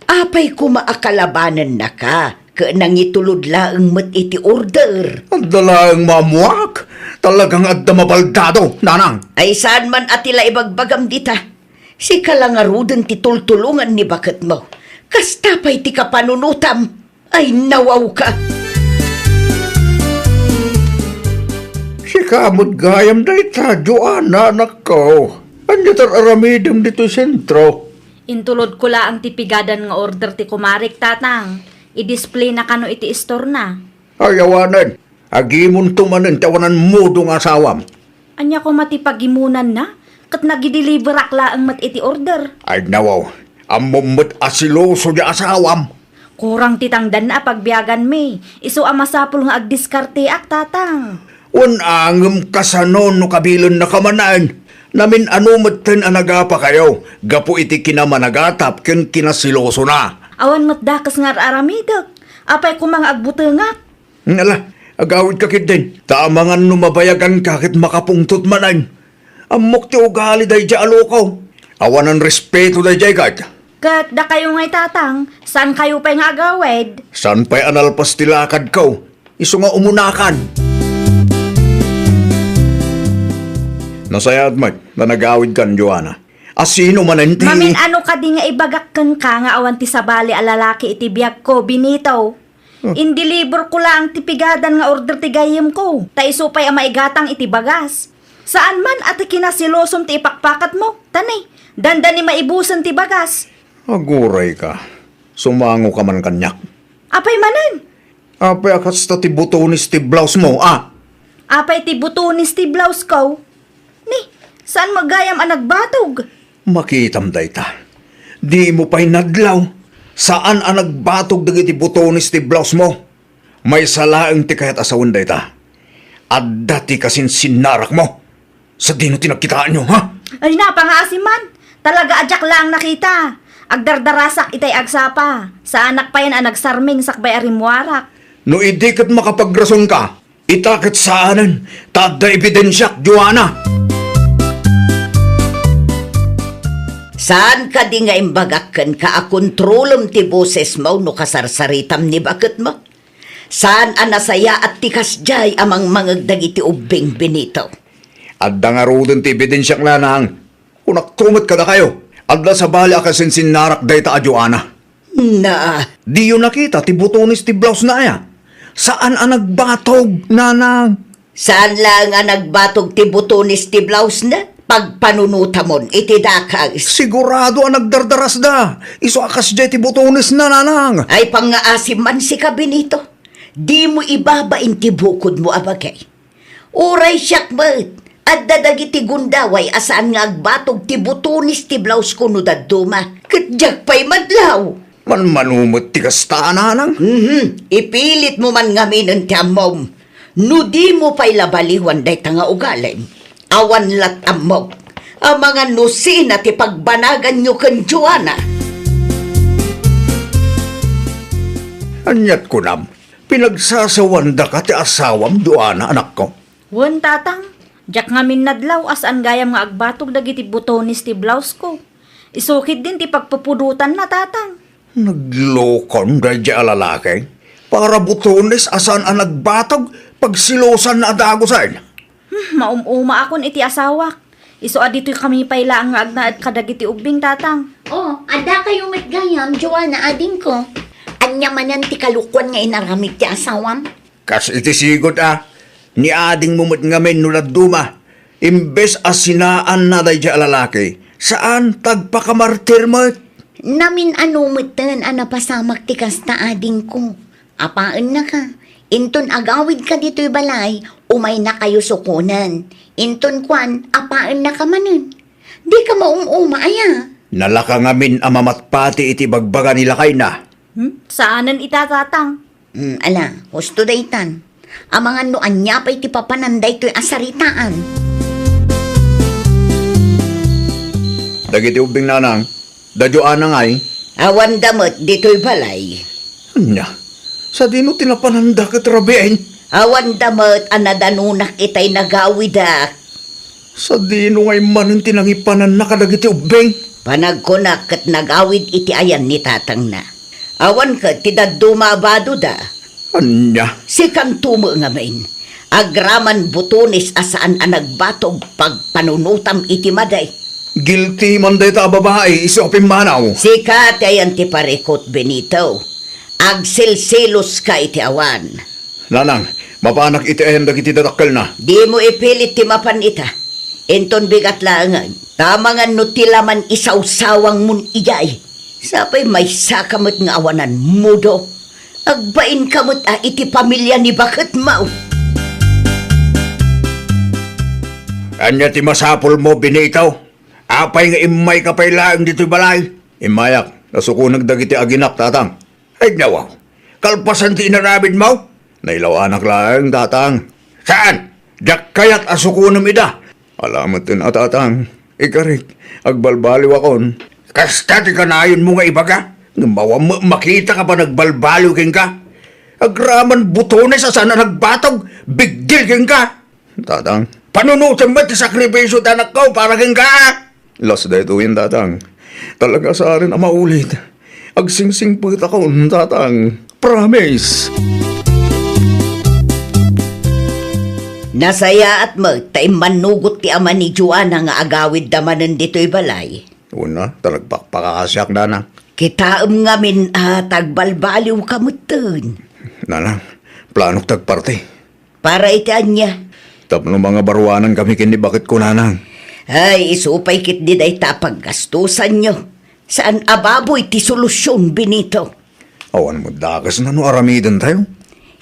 Apay koma a kalabanennaka, ket nangitulod laeng met iti order. Adda laeng maammoak. Talagang adda mabaldado, nanang. Ay saan man a ti la ibagbagam dita. Sika la ngaruden ti tultulongan ni baketmo. Kasta pay ti kapanunotam. Ay, nawawka! Sika met gayam dayta, Joanna, anakko. Ania ti ar-aramidem ditoy sentro? Intulodko laeng ti pigadan nga order ti kumarik, Tatang. I-display na kano iti istorna. Ay, awanen. Agimonto manen ti awanan modo nga asawam. Ania koma ti pagimonanna? Ket nagideliverak laeng met iti order. Ay, nawaw. Ammom met a seloso ti asawam. Kurang ti tangdanna a pagbiaganmi. Isu a masapul nga agdiskarteak, Tatang. Wen, ngem kasano no kabilennaka manen? Namin-ano metten a nagapakayo gapu iti kinamanagatap ken kinaselosona. Awan met dakes nga ar-aramidek. Apay koma nga agbutengak? Ala, agawidka ketdin. Ta amangan no mabayaganka ket makapungtot manen. Ammok ti ugali daydiay a lukaw. Awanan respeto daydiay ket. Ket dakayo ngay, Tatang, saankayo pay nga agawid? Saan pay a nalpas ti lakadko? Isu nga umunakan. Nasayaat met nga nagawidkan, Joanna. A sino manen ti Mamin-ano kadi nga ibagak kenka nga awan ti sabali a lalaki iti biagko, Benito? Hmm. Indeliverko laeng ti pigadan nga order ti gayyemko, ta isu pay a maigatang iti bagas. Saan man a ti kinaselosom ti ipakpakatmo, ta ni, dandani maibusen ti bagas. Agurayka. Sumangoka man kaniak. Apay manen? Apay a kasta ti butones ti blousemo, a? Apay ti butones ti blousesko? Ni, saan met gayam a nagbatog? Makitam dayta. Dimo pay nadlaw. Saan a nagbatog dagiti butones ti blousemo. Maysa laeng ti kayat a sawen dayta. Adda ti kasinsinnarakmo. Sadino ti nagkitaanyo, ha? Ay, napangaasim man. Talaga a diak laeng nakita. Agdardarasak itay agsapa. Saanak payen a nagsarming sakbay a rimmuarak. No idi ket makapagrasonka, ita ket saanen, ta adda ebidensiak, Joanna. Saan kadi nga imbagak kenka a kontrolem ti bosesmo no kasarsaritam ni baketmo? Saan a nasayaat ti kasdiay a mangmangeg dagiti ubbing, Benito. Adda ngaruden ti ebidensiak, nanang. Kunakto met kadakayo, adda sabali a kasinsinnarak dayta a Joanna. Na. Diyo nakita ti butones ti blousena aya? Saan a nagbatog, nanang. Saan laeng a nagbatog ti butones ti blousena? Pagpanunotamon iti dakes. Sigurado a nagdardarasda. Isu a kasdiay ti butonesna, nanang. Ay, pangngaasim man sika, Benito. Dimo ibabain ti bukodmo a bagay. Uray siak met, adda dagiti gundaway a saan nga agbatog ti butones ti blausko no dadduma. Ket diak pay madlaw. Manmano met ti kasta, nanang? Mhm. Ipilitmo man ngaminen ti ammom. No dimo pay la baliwan dayta nga ugalim, awan lat ammok. Amangan no sina ti pagbanaganyo ken Joanna. Aniat kunam, pinagsasawandaka ti asawam, Joanna, anakko? Wen, Tatang. Diak ngamin nadlaw a saan gayam nga agbatog dagiti butones ti blausko. Isu ketdin ti pagpupudotanna, Tatang. Naglokon daydiay a lalaki. Para butones a saan a nagbatog, pagselosanna a dagusen. Hmm, maum-umaakon iti asawak. Isu a ditoykami pay laeng nga agnaed kadagiti ubbing, Tatang. Oh, addakayo met gayam, Joanna, adingko. Ania manen ti kalokuan nga inaramid ti asawam? Kas iti sigud a, ni adingmo met ngamin no dadduma, imbes a sinaanna daydiay a lalaki, saan, tagpakamartir met. Namin-ano metten a napasamak ti kasta, adingko. Apaennaka, inton agawidka ditoy balay, umaynakayo sukonen. Inton kuan, apaennaka manen. Dika maum-uma aya? Nalaka ngamin a mamatpati iti bagbaga ni lakayna. Hmm? Saanen ita, Tatang? Hmm, ala, husto daytan. Amangan no ania pay ti papanan daytoy a saritaan. Dagiti ubbing, nanang, da Joanna ngay? Awanda met ditoy balay. Ania? Sadino ti napananda ket rabiin? Awanda met a nadanunak itay nagawidak. Sadino ngay manen ti nangipananna kadagiti ubbing? Panagkunak ket nagawid iti ayan ni tatangna. Awan ket ti dadduma a badoda. Ania? Sikanto met ngamin. Agraman butones a saan a nagbatog pagpanunotam iti madi. Guilty man dayta a babai isu a pimmanaw. Sika ti ayan ti parikut, Benito. Agselseloska iti awan. Nanang, mapanak iti ayan dagiti dadakkelna. Dimo ipilit ti mapan ita. Inton bigat laengen, ta amangan no ti laman isawsawangmon idiay. Sapay maysaka met nga awanan modo. Agbainka met a iti pamilia ni baketmo. Ania ti masapulmo, Benito? Apay nga immayka pay laeng ditoy balay? Immayak, nasukonek dagiti aginak, tatang. Ay, nawaw. Kalpasan ti inaramidmo? Nailawanak laeng, tatang. Saan? Diak kayat a sukonem ida. Ala metten a, tatang. Ikarik, agbalbaliwakon. Kasta ti kanayonmo nga ibaga? Ngem awan met makitaka a nagbalbaliw kenka. Agraman butones a saan a nagbatog, bigdil kenka. Tatang. Panunotem met ti sakripisio ti anakko para kenka. Las daytoyen, tatang. Talaga saan a maulit. Agsingsingpetakon, tatang. Promise. Nasayaat met ta immannugot ti ama ni Joanna nga agawidda manen ditoy balay. Una, ta nagpakpakaasiak, nanang. Kitaem ngamin a tagbalbaliwka metten. Nanang, planok ti agparti. Para iti ania? Tapno mangabaruanan kami ken ni baketko, nanang. Ay, isu pay ketdi dayta a paggastusanyo. Saan a baboy ti solusion, Benito. Awan met dakes no aramidentayo.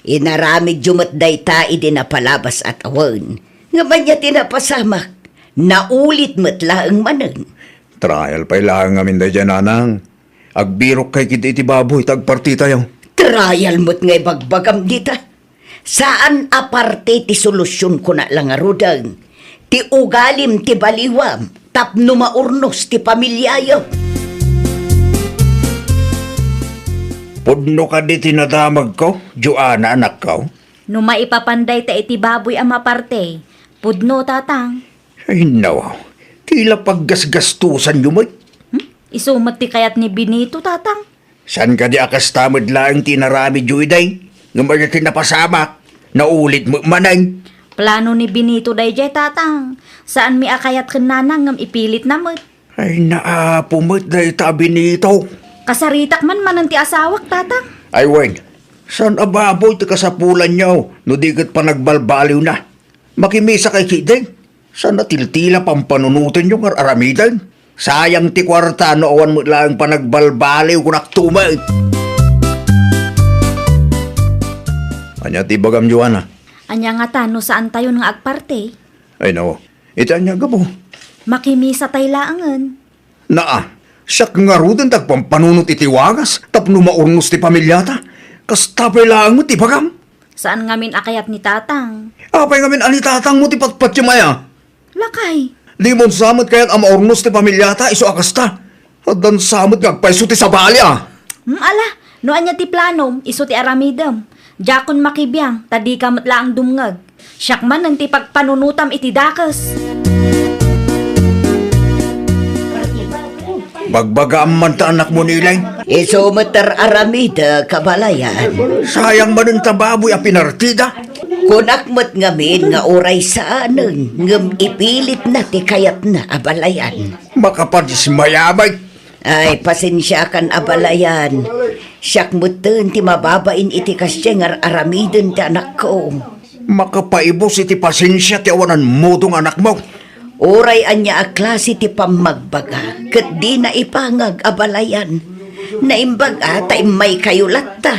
Inaramidyo met dayta idi napalabas a tawen. Ngem ania ti napasamak? Naulit met laeng manen. Trial pay laeng ngamin daydiay, nanang. Agbirokkay ketdi iti baboy ta agpartitayo. Trial met nga ibagbagam dita. Saan a parte ti solusion, kuna la ngaruden. Ti ugalim ti baliwam tapno maurnos ti pamiliayo. Pudno kadi ti nadamagko, Joanna, anakko? No maipapan dayta iti baboy a maparte, pudno, tatang. Ay, nawaw. Ti la paggasgastosanyo met. Hmm? Isu met ti kayat ni Benito, tatang. Saan kadi a kasta met laeng ti inaramidyo idiay? Ngem ania ti napasamak? Naulit met manen. Plano ni Benito daydiay, tatang. Saanmi a kayat ken nanang ngem ipilitna met. Ay, naapo met dayta a Benito. Kasaritak man manen ti asawak, tatang. Ay, wen. Saan a baboy ti kasapulanyo no di ket panagbalbaliwna? Makimisakay ketdi. Saan a tiltila pampanunotenyo nga ar-aramiden? Sayang ti kuarta no awan met laeng panagbalbaliw, kunak tumet. Ania ti ibagam, Joanna? Ania ngata no saantayon nga agparti? Ay, no. Iti ania gapu? Makimisatay laengen. Naa, siak ngaruden ti agpampanunot iti wagas tapno maurnos ti pamiliata. Kasta pay laeng met ti ibagam. Saan ngamin a kayat ni tatang. Apay ngamin a ni tatangmo ti patpatiem aya? Lakay. Dimon sa met kayat a maurnos ti pamiliata isu a kasta. Addan sa met nga agpayso ti sabali a. Hmm, ala, no ania ti planom, isu ti aramidem. Diakon makibiang, ta dika met laeng dumngeg. Siak manen ti pagpanunotam iti dakes. Bagbagaam man ta anakmo, Nilay. Isu met ti ar-aramidek, abalayan. Sayang manen ta baboy a pinartida. Kunak met ngamin nga uray saanen, ngem ipilitna ti kayatna, abalayan. Makapadismayamay. Ay, pasensiakan, abalayan. Siak metten ti mababain iti kasdiay nga ar-aramiden ti anakko. Makapaibus iti pasensia ti awanan mudo nga anakmo. Uray ania a klase ti pammagbaga, ket dina ipangag, abalayan. Naimbag a ta immaykayo latta.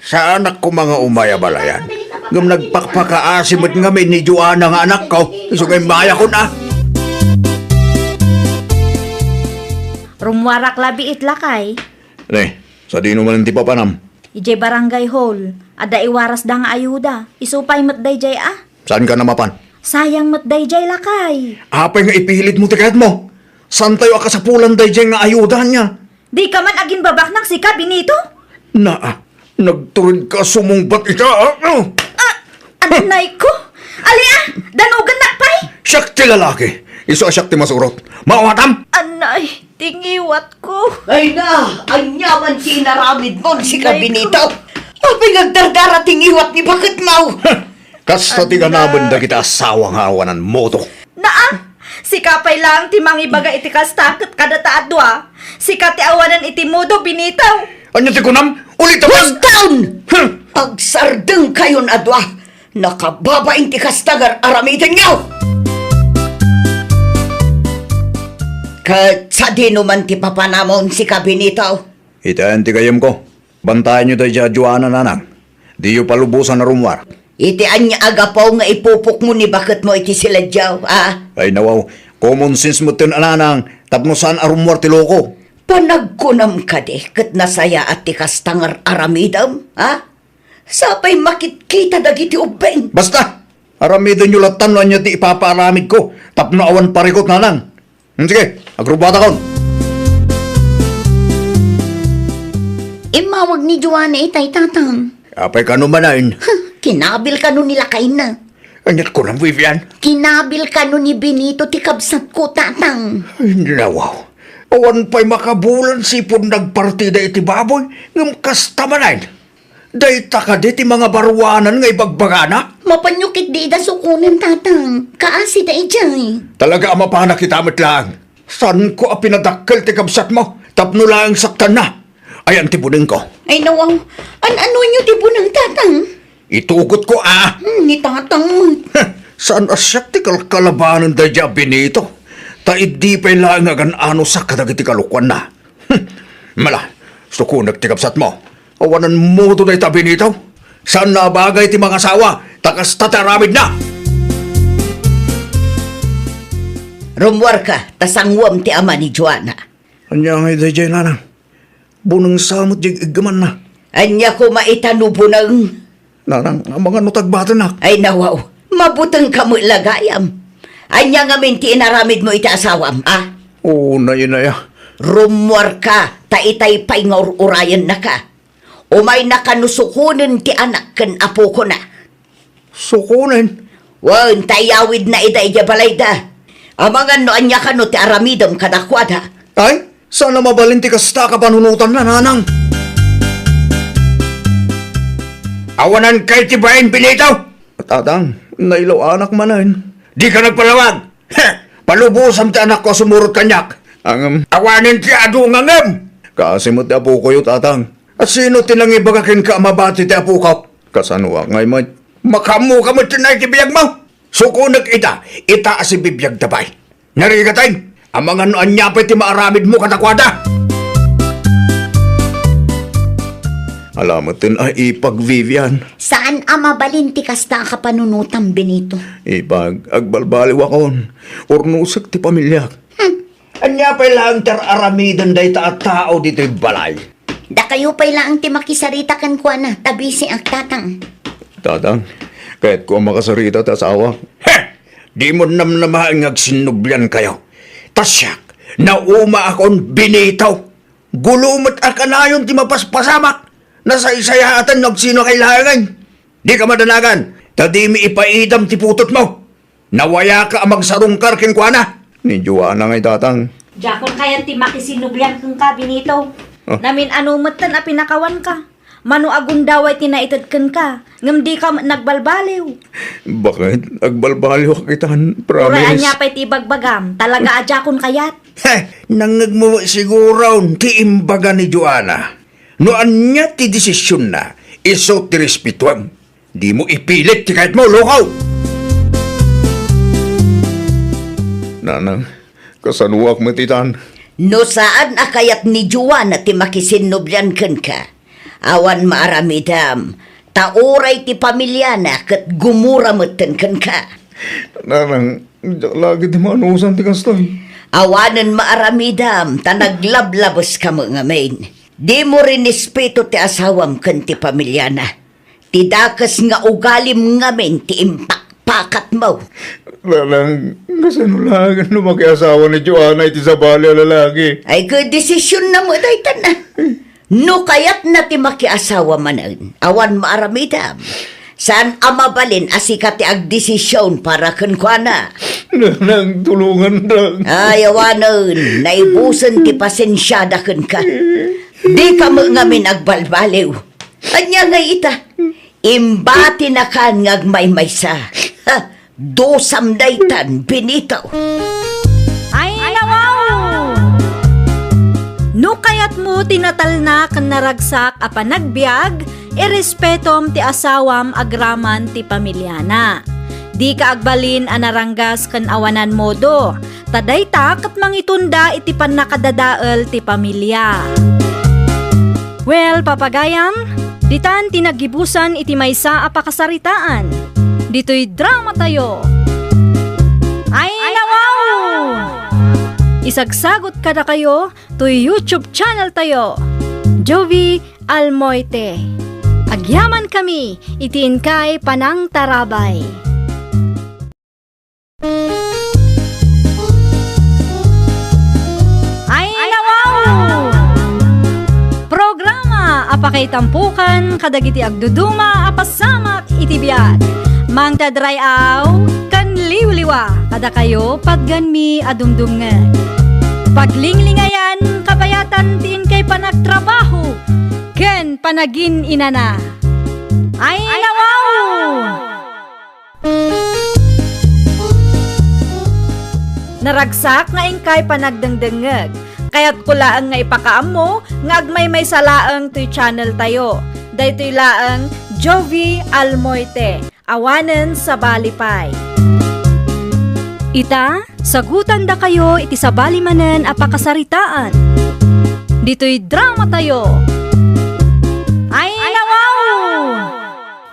Saanak koma nga umay, abalayan. Ngem nagpakpakaasi met ngamin ni Joanna nga anakko. Isu nga immayakon a. Rummuarak la biit, lakay. Ne, sadino manen ti papanam? Idiay barangay hall, adda iwarasda nga ayuda. Isu pay met daydiay a. Saanka a mapan? Sayang met daydiay, lakay. Apay nga ipilitmo ti kayatmo? Saantayo a kasapulan daydiay nga ayuda ania? Dika man agimbabaknang sika, Benito? Naa, nagturedka a sumungbat ita, a? Ah, anayko! Ali a, danugennak pay! Siak ti lalaki, isu a siak ti masurot. Maawatam? Anay, ti ngiwatko. Ay na, ania man ti inaramidmon sika, Benito? Apay nga agdardara ti ngiwat ni baketmo? Kasta ti ganaben dagiti asawa nga awanan mudo. Naa, sika pay laeng ti mangibaga iti kasta ket kadata a dua. Sika ti awanan iti mudo, Benito. Ania ti kunam? Ulitem! Husto! Huh! Agsardengkayon a dua. Nakababain ti kasta nga ar-aramidenyo. Ket sadino man ti papanamon sika, Benito? Itaen ti gayyemko. Bantayanyo daydiay a Joanna, nanang. Diyo palubosan a rummuar. Iti ania a gapu nga ipupokmo ni baketmo iti siladyo, a? Ay, nawaw. Common sense metten a, nanang, tapno saan a rummuar ti loko. Panagkunam kadi ket nasayaat ti kasta nga ar-aramidem, a? Sapay makitkita dagiti ubbing. Basta! Aramidenyo latta no ania ti ipapaaramidko tapno awan parikut, nanang. Hmm, sige, agrubbuatakon. Immawag ni Joanna itay, tatang. Apay kano manen? Huh, kinabil kano ni lakayna. Aniat kunam, Vivian? Kinabil kano ni Benito ti kabsatko, tatang. Ay, nawaw. Awan pay makabulan sipud nagpartida iti baboy, ngem kasta manen. Dayta kadi ti mangabaruanan nga ibagbagana? Mapanyo ketdi ida sukonen, tatang. Kaasi daydiay. Talaga a mapanak ita met laeng. Saanko a pinadakkel ti kabsatmo tapno laeng saktanna. Ayan ti bunengko. Ay, nawaw. An-anoenyo ti buneng, tatang? Itugotko, a. Hmm, ni tatang met. Heh, saan a siak ti kalkalabanen daydiay a Benito? Ta idi pay laeng nga agan-anosak kadagiti kalokuanna. Hmm, mala, sukonek ti kabsatmo. Awanan modo dayta, Benito. Saanna a bagay ti mangasawa, ta kasta ti aramidna. Rummuarka, ta sanguem ti ama ni Joanna. Ania ngay daydiay, nanang? Buneng sa met diay iggamanna. Ania koma ita no buneng? Nanang, amangan no tagbatenak. Ay, nawaw, mabutengka met la gayam. Ania ngamin ti inaramidmo iti asawam, a? O, nay, nay, a. Rummuarka, ta itay pay nga ur-urayennaka. Umayna kano sukonen ti anak ken apokona. Sukonen? Wen, ta iyawidna ida idiay balayda. Amangan no ania kano ti aramidem kadakuada. Ay, saan a mabalin ti kasta a kapanunotanna, nanang. Awanan kay ti bain, Benito? Tatang, nailaw-anak manen. Dika nagpalawag. Heh! Palubosam ti anakko a sumurot kaniak. Ngem awanen ti adu nga ngem. Kaasi met ti apokoyo, tatang. A, sino ti nangibaga kenka a mabati ti apok? Kasanoak ngay met? Makaammoka met ti nay ti biagmo. Sukonek ida, ita a sibibiagda pay. Narigaten, amangan no ania pay ti maaramidmo kadakuada. Ala metten a ipag, Vivian. Saan a mabalin ti kasta a kapanunotam, Benito. Ipag, agbalbaliwakon. Urnosek ti pamiliak. Hmm. Ania pay laeng ti ar-aramiden dayta a tao ditoy balay? Dakayo pay laeng ti makisarita kenkuana, ta bisiak, tatang. Tatang, kayatko a makasarita ti asawak. Heh! Dimo namnamaen nga agsinnubliankayo. Ta siak, naumaakon, Benito. Gulo met a kanayon ti mapaspasamak. Nasaysayaaten no agsinokay laengen. Dika madanagan, ta dimi ipaidam ti putotmo. Nawayaka a magsarungkar kenkuana. Ni Joanna ngay, tatang. Diakon kayat ti makisinnublian kenka, Benito. Ah. Namin-ano metten a pinakawanka. Mano a gundaway ti naited kenka, ngem dika met nagbalbaliw. Baket? Agbalbaliwak itan, promise. Uray ania pay ti ibagbagam, talaga a diakon kayat. Heh, nangngegmo met siguron ti imbaga ni Joanna. No ania ti desisionna, isu ti respetuem. Dimo ipilit ti kayatmo, loko! Nanang, kasanoak met itan? No saan a kayat ni Joanna ti makisinnublian kenka, awan maaramidam, ta uray ti pamiliana ket gumura metten kenka. Nanang, diak lagi ti maanusan ti kastoy. Awanen maaramidam, ta naglablabeska met ngamin. Dimo rinespeto ti asawam ken ti pamiliana. Ti dakes nga ugalim ngamin ti impakpakatmo. Nanang, kasano laeng no makiasawa ni Joanna iti sabali a lalaki? Ay, ket desisionna met daytan, a. No kayatna ti makiasawa manen, awan maaramidam. Saan a mabalin a sika ti agdesision para kenkuana. Nanang, tulongandak. Ay, awanen, naibusen ti pasensiada kenka. Dika met ngamin agbalbaliw. Ania ngay ita? Imbatinakan nga agmaymaysa. Ha, dusam daytan, Benito. Ay, nawaw! No kayatmo ti natalna ken naragsak a panagbiag, irespetom ti asawam agraman ti pamiliana. Dika agbalin a naranggas ken awanan modo, ta dayta ket mangitunda iti pannakadadael ti pamilia. Well, papagayam, ditan ti naggibusan iti maysa a pakasaritaan. Ditoy dramatayo. Ay, nawaw! Isagsagot kadakayo toy YouTube channel tayo, Jovie Almoite. Agyamankami iti inkay panangtarabay. Ay, nawaw! Programa a pakaitampukan kadagiti agduduma a pasamak iti biag. Mangted ray-aw ken liwliwa kadakayo patganmi a dumdumngeg. Paglinglingayan kabayatan ti inkay panagtrabaho ken panagin-inana. Ay, nawaw! Naragsak nga inkay panagdengdengngeg. Kayatko laeng nga ipakaammo nga agmaymaysa laeng toy channel tayo. Daytoy laeng Jovie Almoite, awanen sabali pay. Ita, sagutandakayo iti sabali manen a pakasaritaan. Ditoy dramatayo. Ay, nawaw!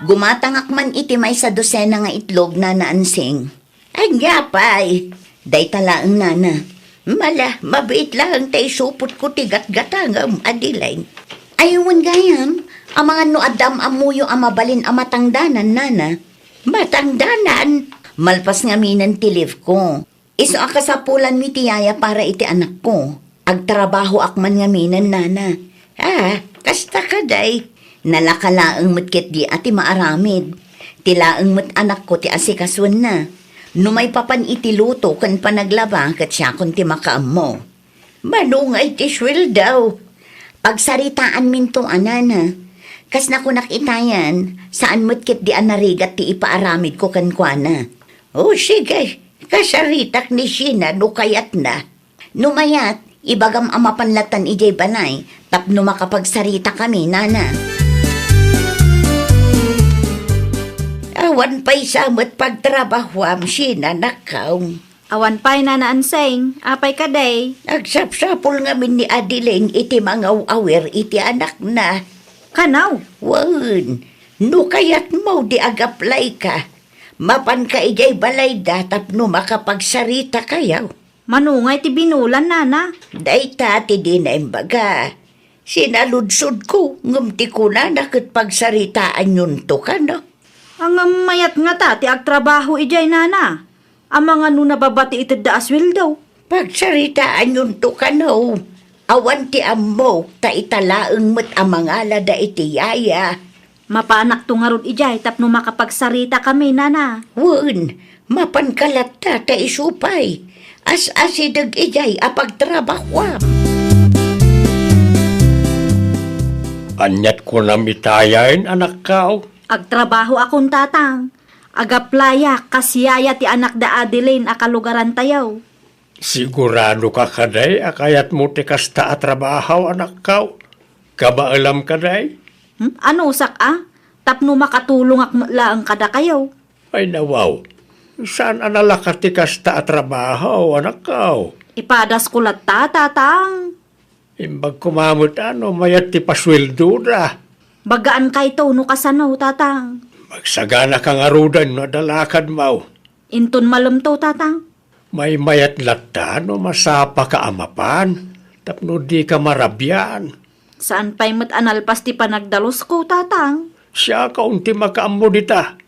Gumatangak man iti maysa dosena nga itlog, Nana Ansing. Ania pay? Dayta laeng, Nana. Mala, mabiit laeng ta isupotko ti gatgatangem, Adeline. Ay, wen gayam, amangan no adda am-ammoyo a mabalin a matangdanan, Nana. Matangdanan? Malpas ngaminen ti leave ko. Isu a kasapulanmi ti yaya para iti anakko. Agtrabahoak man ngaminen, Nana. Ah, kasta kadi. Nalaka laeng met ketdi a ti maaramid. Ti laeng met anakko ti asikasuenna. No maipapan iti luto ken panaglaba, ket siakon ti makaammo. Mano ngay ti sueldo? Pagsaritaanminto a, Nana. Kas nakunak itayan, saan met ketdi a narigat ti ipaaramidko kenkuana. O, sige, kasaritak ni Sheena no kayatna. No mayat, ibagam a mapan lattan idiay balay tapno makapagsaritakami, Nana. Awan pay sa met pagtrabahoam, Sheena, anakko. Awan pay, Nana Ansing. Apay kadi? Agsapsapul ngamin ni Adeline iti mangaw-awir iti anakna. Kanaw? Wen, no kayatmo di agaplayka, mapanka idiay balayda tapno makapagsaritakayo. Mano ngay ti binulan, Nana? Dayta ti dina imbaga. Sinaludsodko, ngem ti kunana ket pagsaritaanyonto kano. Ngem mayat ngata ti agtrabaho idiay, Nana. Amangan no nababati itedda a sueldo. Pagsaritaanyonto kano. Awan ti ammok, ta ita laeng met a mangalada iti yaya. Mapanakto ngarud idiay tapno makapagsaritakami, Nana. Wen, mapanka latta ta isu pay. As-asideg idiay a pagtrabahoam. Aniat kunam itayen, anakko? Agtrabahoakon, Tatang. Agaplayak kas yaya ti anak da Adeline a kalugarantayo. Siguradoka kadi a kayatmo ti kasta a trabaho, anakko? Kabaelam kadi? Hmm? Anusak a? Tapno makatulongak met laeng kadakayo. Ay, nawaw. Saan a nalaka ti kasta a trabaho, anakko? Ipadasko latta, Tatang. Imbag koma met a no mayat ti pasueldoda. Bagaan kayto no kasano, Tatang. Magsaganaka ngaruden no adda lakadmo. Inton malemto, Tatang. Maymayat latta no masapaka a mapan, tapno dika marabian. Saan pay met a nalpas ti panagdalusko, Tatang? Siakon ti makaammo dita.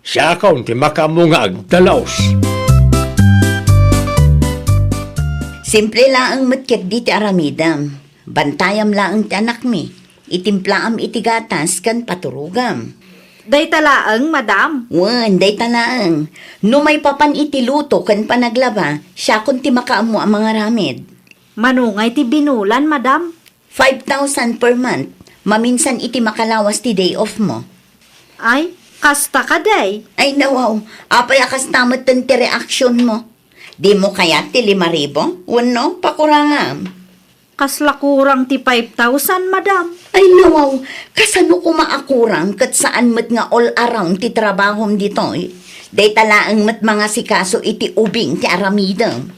Siakon ti makaammo nga agdalus. Simple laeng met ketdi ti aramidem. Bantayam laeng ti anakmi. Itimplaam iti gatas ken paturogam. Dayta laeng, madam? Wen, dayta laeng. No maipapan iti luto ken panaglaba, siakon ti makaammo a mangaramid. Mano ngay ti binulan, madam? Five thousand per month. Maminsan iti makalawas ti day off mo. Ay, kasta kadi? Ay, nawaw. Apay a kasta metten ti reaksionmo? Dimo kayat ti lima ribu? Wenno, pakurangam. Kasla kurang ti five thousand, madam. Ay, nawaw. Kasano koma a kurang ket saan met nga all around ti trabahom ditoy? Dayta laeng met mangasikaso iti ubing ti aramidem.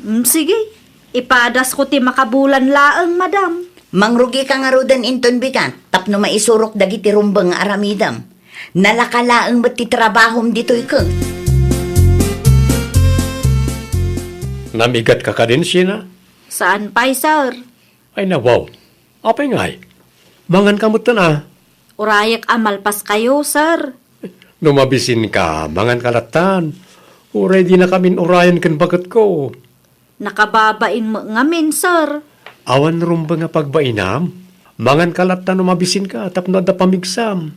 Mm, sige. Ipadasko ti makabulan laeng, madam. Mangrugika ngaruden inton bigat tapno maisurok dagiti rumbeng nga aramidem. Nalaka laeng met ti trabahom ditoy ket. Namigatka kadin, Sheena? Saan pay, sir. Ay, nawaw. Apay ngay? Manganka metten a. Urayek a malpaskayo, sir. No mabisinka, manganka lattan. Uray dinakamin urayen ken baketko. Nakababain met ngamin, sir. Awan rumbeng a pagbainam. Manganka latta no mabisinka tapno adda pamigsam.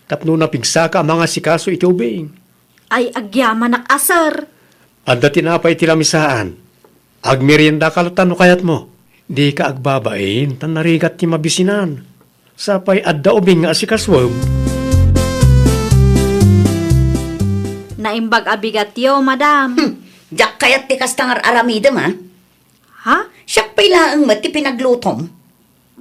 Tapno napigsaka a mangasikaso iti ubing. Ay, agyamanak a, sir. Adda tinapay iti lamisaan. Agmeriendaka latta no kayatmo. Dika agbabain, ta narigat ti mabisinan. Sapay adda ubing nga asikasuem. Naimbag a bigatyo, madam. Hmm, diak kayat ti kasta nga ar-aramidem, a? Ha? Siak pay laeng met ti pinaglutom.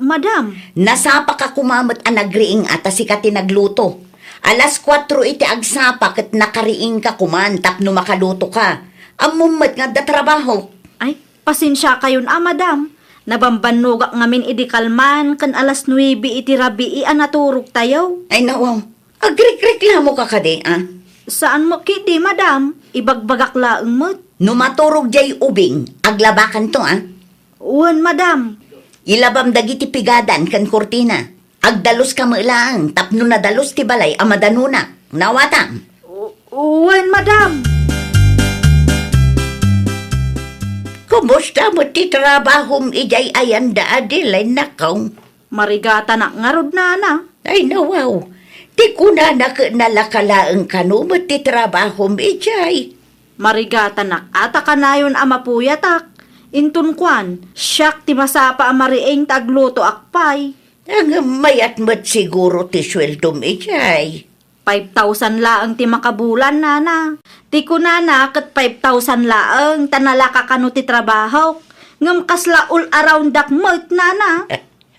Madam. Nasapaka koma met a nagriing a ta sika ti nagluto. Alas kuatro iti agsapa ket nakariingka koman tapno makalutoka. Ammom met nga adda trabaho. Ay, pasensiakayon a, madam. Nabambannogak ngamin idi kalman ken alas nuebe iti rabii a naturogtayo. Ay, nawaw. Agrikreklamoka kadi, a? Saan mo ketdi, madam. Ibagbagak laeng met. No maturog diay ubing, aglabakanto, a? Wen, madam. Ilabam dagiti pigadan ken kurtina. Agdaluska met laeng tapno nadalus ti balay a madanonak. Nawatam? U-, wen, madam. Kumusta met ti trabahom idiay ayan da, Adeline, nakaw? Marigatanak ngarud, nana. Ay, nawaw. Ti kunana ket nalaka laeng kano met ti trabahom idiay. Marigatanak a ta kanayon a mapuyatak. Inton kuan, siak ti masapa a mariing ta aglutoak pay. Ngem mayat met siguro ti sueldom idiay. Five thousand laeng ti makabulan, nana. Ti kunana ket five thousand laeng ta nalaka kano ti trabahok. Ngem kasla all around dak met, nana.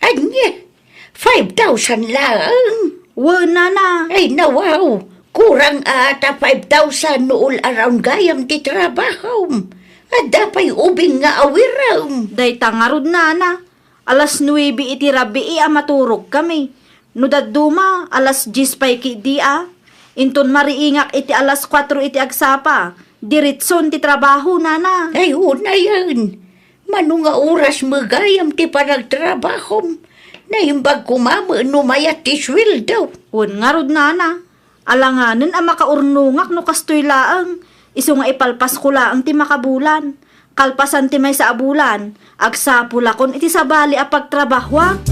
Ania? Five thousand laeng? Wen, nana. Ay, nawaw. Kurang a ta five thousand no all around gayam ti trabahom. Adda pay ubing nga awirem. Dayta ngarud, nana. Alas nuebe iti rabii a maturogkami. No dadduma, alas dies pay ketdi a. Inton mariingak iti alas kuatro iti agsapa, diretson ti trabaho, nana. Ay, unayen. Mano nga oras met gayam ti panagtrabahom? Naimbag koma met no mayat ti sueldo. Wen ngarud, nana. Alanganen a makaurnongak no kastoy laeng, isu nga ipalpasko laeng ti makabulan. Kalpasan ti maysa a bulan, agsapulakon iti sabali a pagtrabahoak.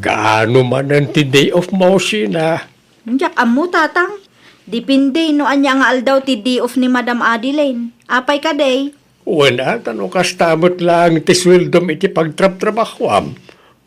Kaano manen ti day off mo, Sheena? Diak ammo, tatang. Depende no ania nga aldaw ti day off ni Madam Adeline. Apay kadi? Wen a, ta no kasta met laeng ti sueldom iti pagtrabtrabahoam,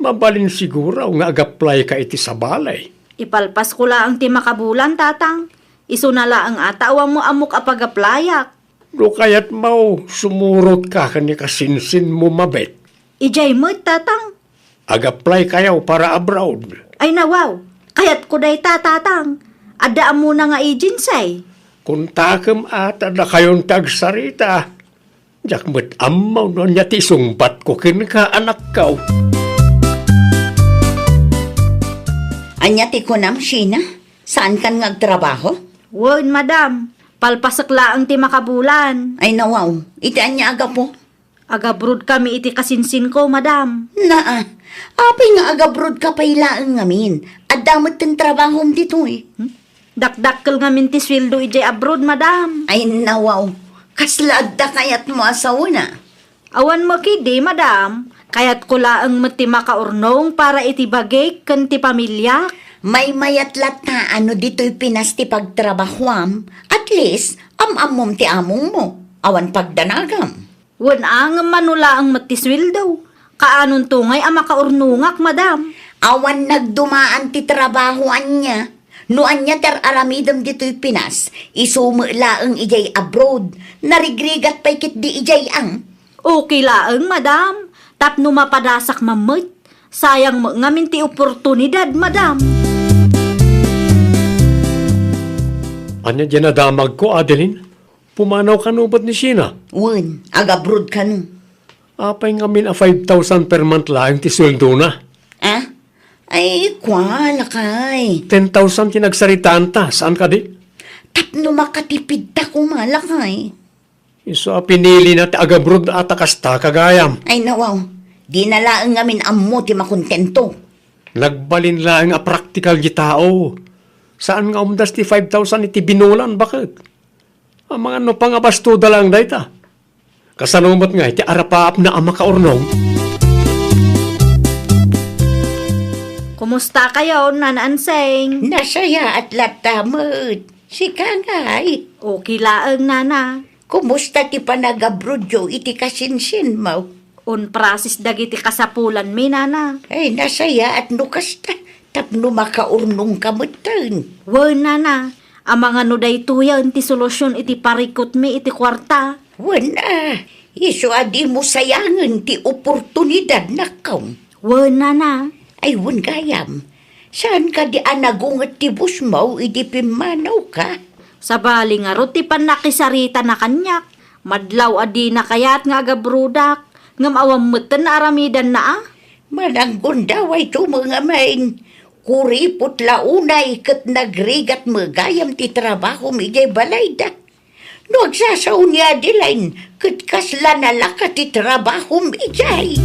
mabalin siguro nga agaplayka iti sabali. Ipalpasko laeng ti makabulan, tatang. Isuna laeng a ta awan mo ammok a pagaplayak. No kayatmo, sumurotka ken ni kasinsinmo, mabet. Idiay met, tatang. Agaplaykayo para abroad. Ay, nawaw. Kayatko dayta, tatang. Adda ammona nga agency. Kuntakem a ta dakayon ti agsarita. Diak met ammo no ania ti isungbatko kenka, anakko. Ania ti kunam, Sheena? Saankan nga agtrabaho? Wen, madam. Palpasek laeng ti makabulan. Ay, nawaw. Iti ania a gapu? Agabroadkami iti kasinsinko, madam. Naa, apay nga agabroadka pay laeng ngamin? Adda metten trabahom ditoy. Hmm? Dakdakkel ngamin ti sueldo idiay abroad, madam. Ay, nawaw. Kasla adda kayatmo a sawen a? Awan mo ketdi, madam. Kayatko laeng met ti makaurnong para iti bagik ken ti pamiliak. Maymayat latta a no ditoy Pinas ti pagtrabahoam, at least, am-ammom ti amongmo. Awan pagdanagam. Wen a, ngem mano laeng met ti sueldo? Kaanonto ngay a makaurnongak, madam? Awan nagdumaan ti trabaho ania. No ania ti ar-aramidem ditoy Pinas, isu met laeng idiay abroad. Narigrigat pay ketdi idiay ang. Okay laeng, madam. Tapno mapadasak man met. Sayang met ngamin ti oportunidad, madam. Ania diay nadamagko, Adeline? Pumanaw kano met ni Sheena? Wen, agabroad kano. Apay ngamin a five thousand per month laeng ti sueldona? Ah? Ay, kua, lakay. Ten thousand ti nagsaritaanta, saan kadi? Tapno makatipidta koma, lakay. Isu a pinilina ti agabroad a ta kasta, gagayam. Ay, nawaw. Dina laeng ngamin ammo ti makontento. Nagbalin laeng a praktikal ti tao. Saan nga umdas ti five thousand iti binulan, baket? Amangan no pangabastoda laeng dayta. Kasano met nga iti arapaapna a makaurnong? Kumusta kayo, Nana Anseng? Nasayaat latta met. Sika ngay? Okay laeng, Nana. Kumusta ti panagabrodyo iti kasinsinmo? Unprasis dagiti kasapulanmi, Nana. Ay, nasayaat no kasta, tapno makaurnongka metten. Wen, Nana. Amangan no daytoyen ti solusion iti parikutmi iti kuarta. Wen a, isu a dimo sayangen ti oportunidad, nakkaw. Wen, Nana. Ay, wen gayam. Saan kadi a nagunget ti busmo idi pimmanawka? Sabali ngarud ti pannakisaritana kaniak. Madlaw a dina kayat nga agabrodak, ngem awan metten a aramidanna a. Mananggundaway tumengamen, kuripot la unay ket nagrigat met gayam ti trabahom idiay balayda. No agsasao ni Adeline, ket kasla nalaka ti trabahom idiay.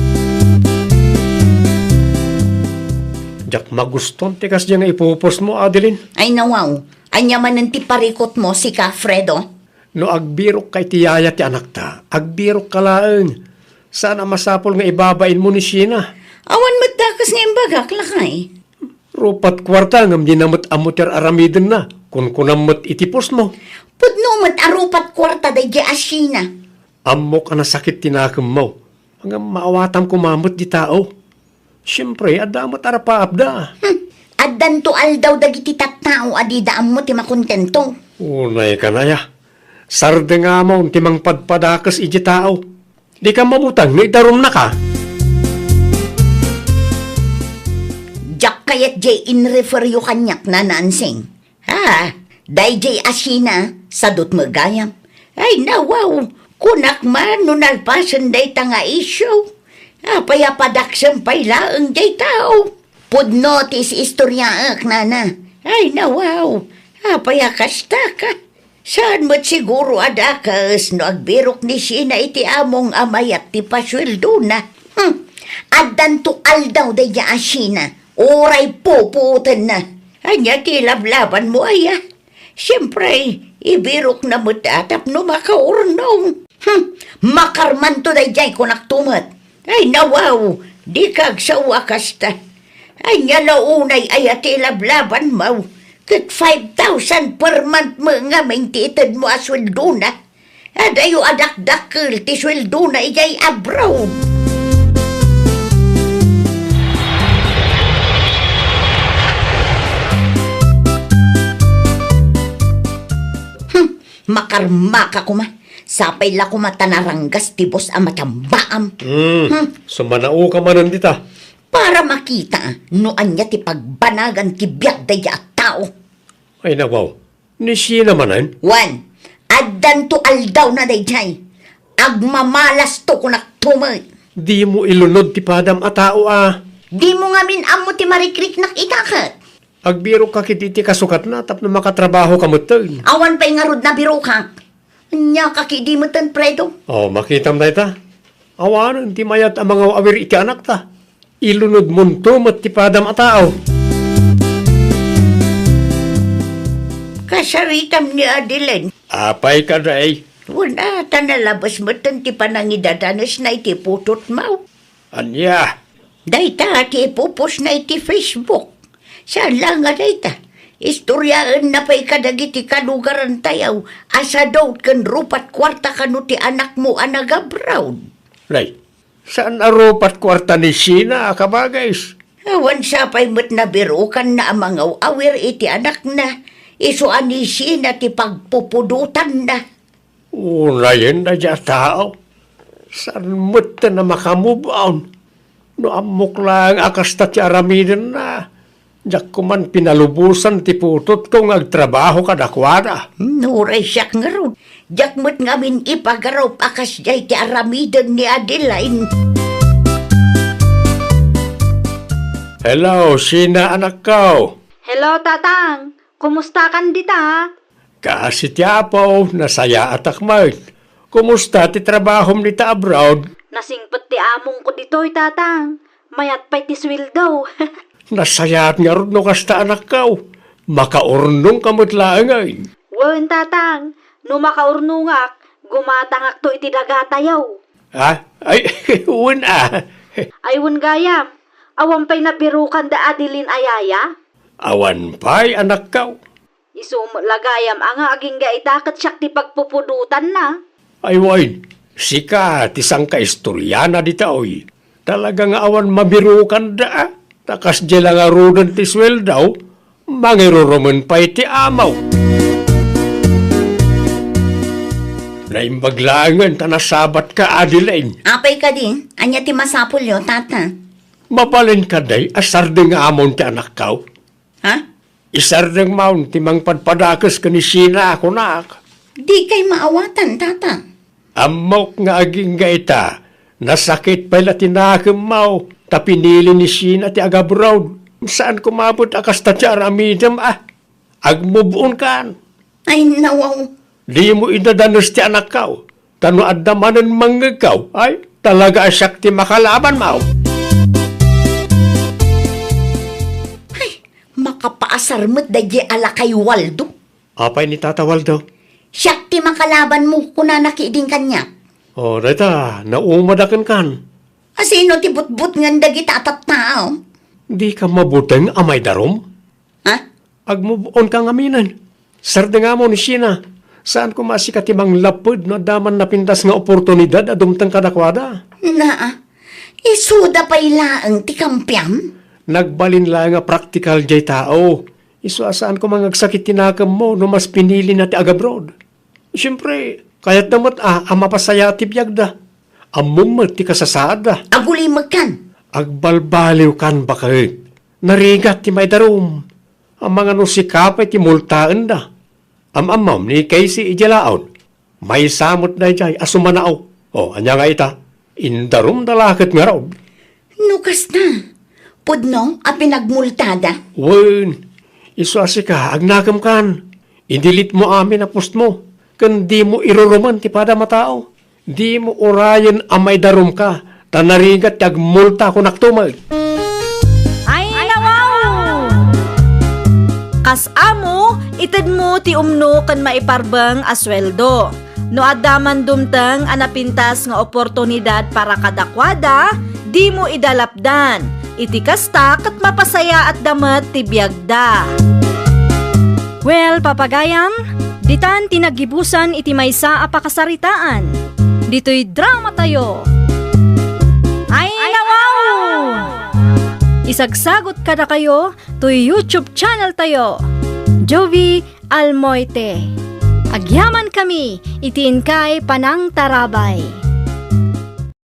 Diak maguston ti kasdiay nga ipupusmo, Adeline. Ay, nawaw. Ania manen ti parikutmo, sika, Fredo? No agbirokka iti yaya ti anakta, agbirokka laeng. Saan a masapul nga ibabainmo ni Sheena. Awan met dakes nga imbagak, lakay. Rupat kuarta ngem dina met ammo ti ar-aramidenna. Kunkunam met iti pusmo. Pudno met a rupat kuarta daydiay a Sheena. Ammok a nasakit ti nakemmo. Ngem maawatam koma met ti tao. Siempre, adda met arapaapda. Hmm. Addanto aldaw dagiti tattao a dida ammo ti makontento. Unay kanaya. Sardengamon ti mangpadpadakes iti tao. Dika mabutang no idarumnaka. Diak kayat jay inreferyo kaniak, Nana Ansing. Ha? Dayjay a Sheena, sadut met gayam. Ay, nawaw, kunak man no nalpasen dayta nga issue. Apay a padaksem pay laeng jay tao? Pudno ti is-istoriaek, nana. Ay, nawaw, apay a kastaka? Saan met siguro a dakes no agbirok ni Sheena iti among a mayat ti pasueldona? Hmm. Addanto aldaw dayjay a Sheena, uray pupuotenna. Ania ti lablabanmo aya? Siempre, ibirokna met a tapno makaurnong. Hmm, makarmanto dayjay, kunakto met. Ay, nawaw, dika agsao a kasta. Ania la unay aya ti lablabanmo? Ket five thousand per month met ngamin ti itedmo a sueldona. Adayo a dakdakkel ti sueldona idiay abroad. Hmm, makarmaka koma. Sapay la koma ta naranggas ti boss a matambaam. Hmm, hmm. Sumanaoka manen dita. Para makita no ania ti pagbanagan ti biag dayta a tao. Ay, nawaw. Ni Sheena manen? Wen, addanto aldawna dayjay. Agmamalasto, kunakto met. Dimo ilunod ti padam a tao a. Dimo ngamin ammo ti marikriknak ita ket. Agbirokka ketdi ti kasukatna tapno makatrabahoka metten. Awan pay ngarud nabirokak. Ania ka ketdi metten, Fredo? Oh, makitam dayta. Awanen ti mayat a mangaw-awir iti anakta. Ilunodmonto met ti padam a tao. Kasaritam ni Adeline. Apay kadi? Wen a, ta nalabes metten ti panangidadanesna iti putotmo. Ania? Dayta ti ipupusna iti Facebook. Saan la nga dayta. Istoriaenna pay kadagiti kalugarantayo a sadut ken rupat kuarta kano ti anakmo a nagabroad. Nay, saan a rupat kuarta ni Sheena a kabagis? Awan sapay met nabirokanna a mangaw-awir iti anakna, isu a ni Sheena ti pagpupudotanna. Unayen dayta a tao, saan metten a maka-move on. No ammok laeng a kasta ti aramidenna, Diak koman pinalubosan ti putotko nga agtrabaho kadakuada. Hmm, uray siak ngarud. Diak met ngamin ipagarup a kasdiay ti aramiden ni Adeline. Hello, Sheena, anakko. Hello, Tatang. Kumustakan dita? Kaasi ti Apo, nasayaatak met. Kumusta ti trabahom dita abroad? Nasingpet ti amongko ditoy, Tatang. Mayat pay ti sueldo. Nasayaat ngarud no kasta, anakko. Makaurnongka met laengen. Wen, Tatang. No makaurnongak, gumatangakto iti dagatayo. Ha? Ay, wen a. Ay, wen gayam. Awan pay nabirukan da Adeline a yaya? Awan pay, anakko. Isu met la gayam a nga agingga ita ket siak ti pagpupudotanna. Ay wen, sika ti sangkaistoriana dita, oy. Talaga nga awan mabirukanda, a. Ta kasdiay la ngaruden ti sueldo, mangirurumen pay ti amo. Naimbag laengen ta nasabatka, Adeline. Apay kadi? Ania ti masapulyo, Tata? Mabalin kadi a sardeng amon ti anakko? Ha? Isardengmon ti mangpadpadakes ken ni Sheena a kunak. Dikay maawatan, Tata. Ammok nga agingga ita, nasakit pay la ti nakemmo, ta pinili ni Sheena ti agabroad. Saan koma met a kasta ti aramidem, a. Agmove on kan. Ay, nawaw. Dimo idadanes ti anakko. Ta no adda manen mangngegko, ay, talaga a siak ti makalabanmo. Ay, makapaasar met daydiay a lakay Waldo. Apay ni Tata Waldo? Siak ti makalabanmo, kunana ketdin kaniak. O, dayta, naumadaken kan. Asino ti butbutngen dagita a tattao? Dika mabuteng a maidarum? Ha? Agmove on ka ngaminen. Sardengamo ni Sheena. Saan koma a sika ti manglapped no adda man napintas nga oportunidad a dumteng kadakuada. Naa, isuda pay laeng ti kampiam? Nagbalin laeng a praktikal diay tao. Isu a saan koma nga agsakit ti nakemmo no mas pinilina ti agabroad. Siempre, kayatda met a, a mapasayaat ti biagda. Ammom met ti kasasaadda. Agulimekkan. Agbalbaliwkan baket. Narigat ti maidarum. Amangan no sika pay ti multaenda. Am-ammom ni Casey idiay laon. Maysa met daydiay a sumanao. O, ania nga ita? Indarumda la ket ngarud. No kasta, pudno a pinagmultada? Wen, isu a sika, agnakemkan. I-delete mo amin a post mo, ken dimo irurumen ti padam a tao. Dimo urayen a maidarumka, ta narigat ti agmulta, kunakto met. Ay, nawaw! Kas amo, itedmo ti umno ken maiparbeng a sueldo. No adda man dumteng a napintas nga oportunidad para kadakuada, dimo idalapdan. Iti kasta ket mapasayaatda met ti biagda. Well, papagayam, ditan ti naggibusan iti maysa a pakasaritaan. Ditoy dramatayo. Ay, nawaw! Isagsagot kadakayo toy YouTube channel tayo, Jovie Almoite. Agyamankami iti inkay panangtarabay.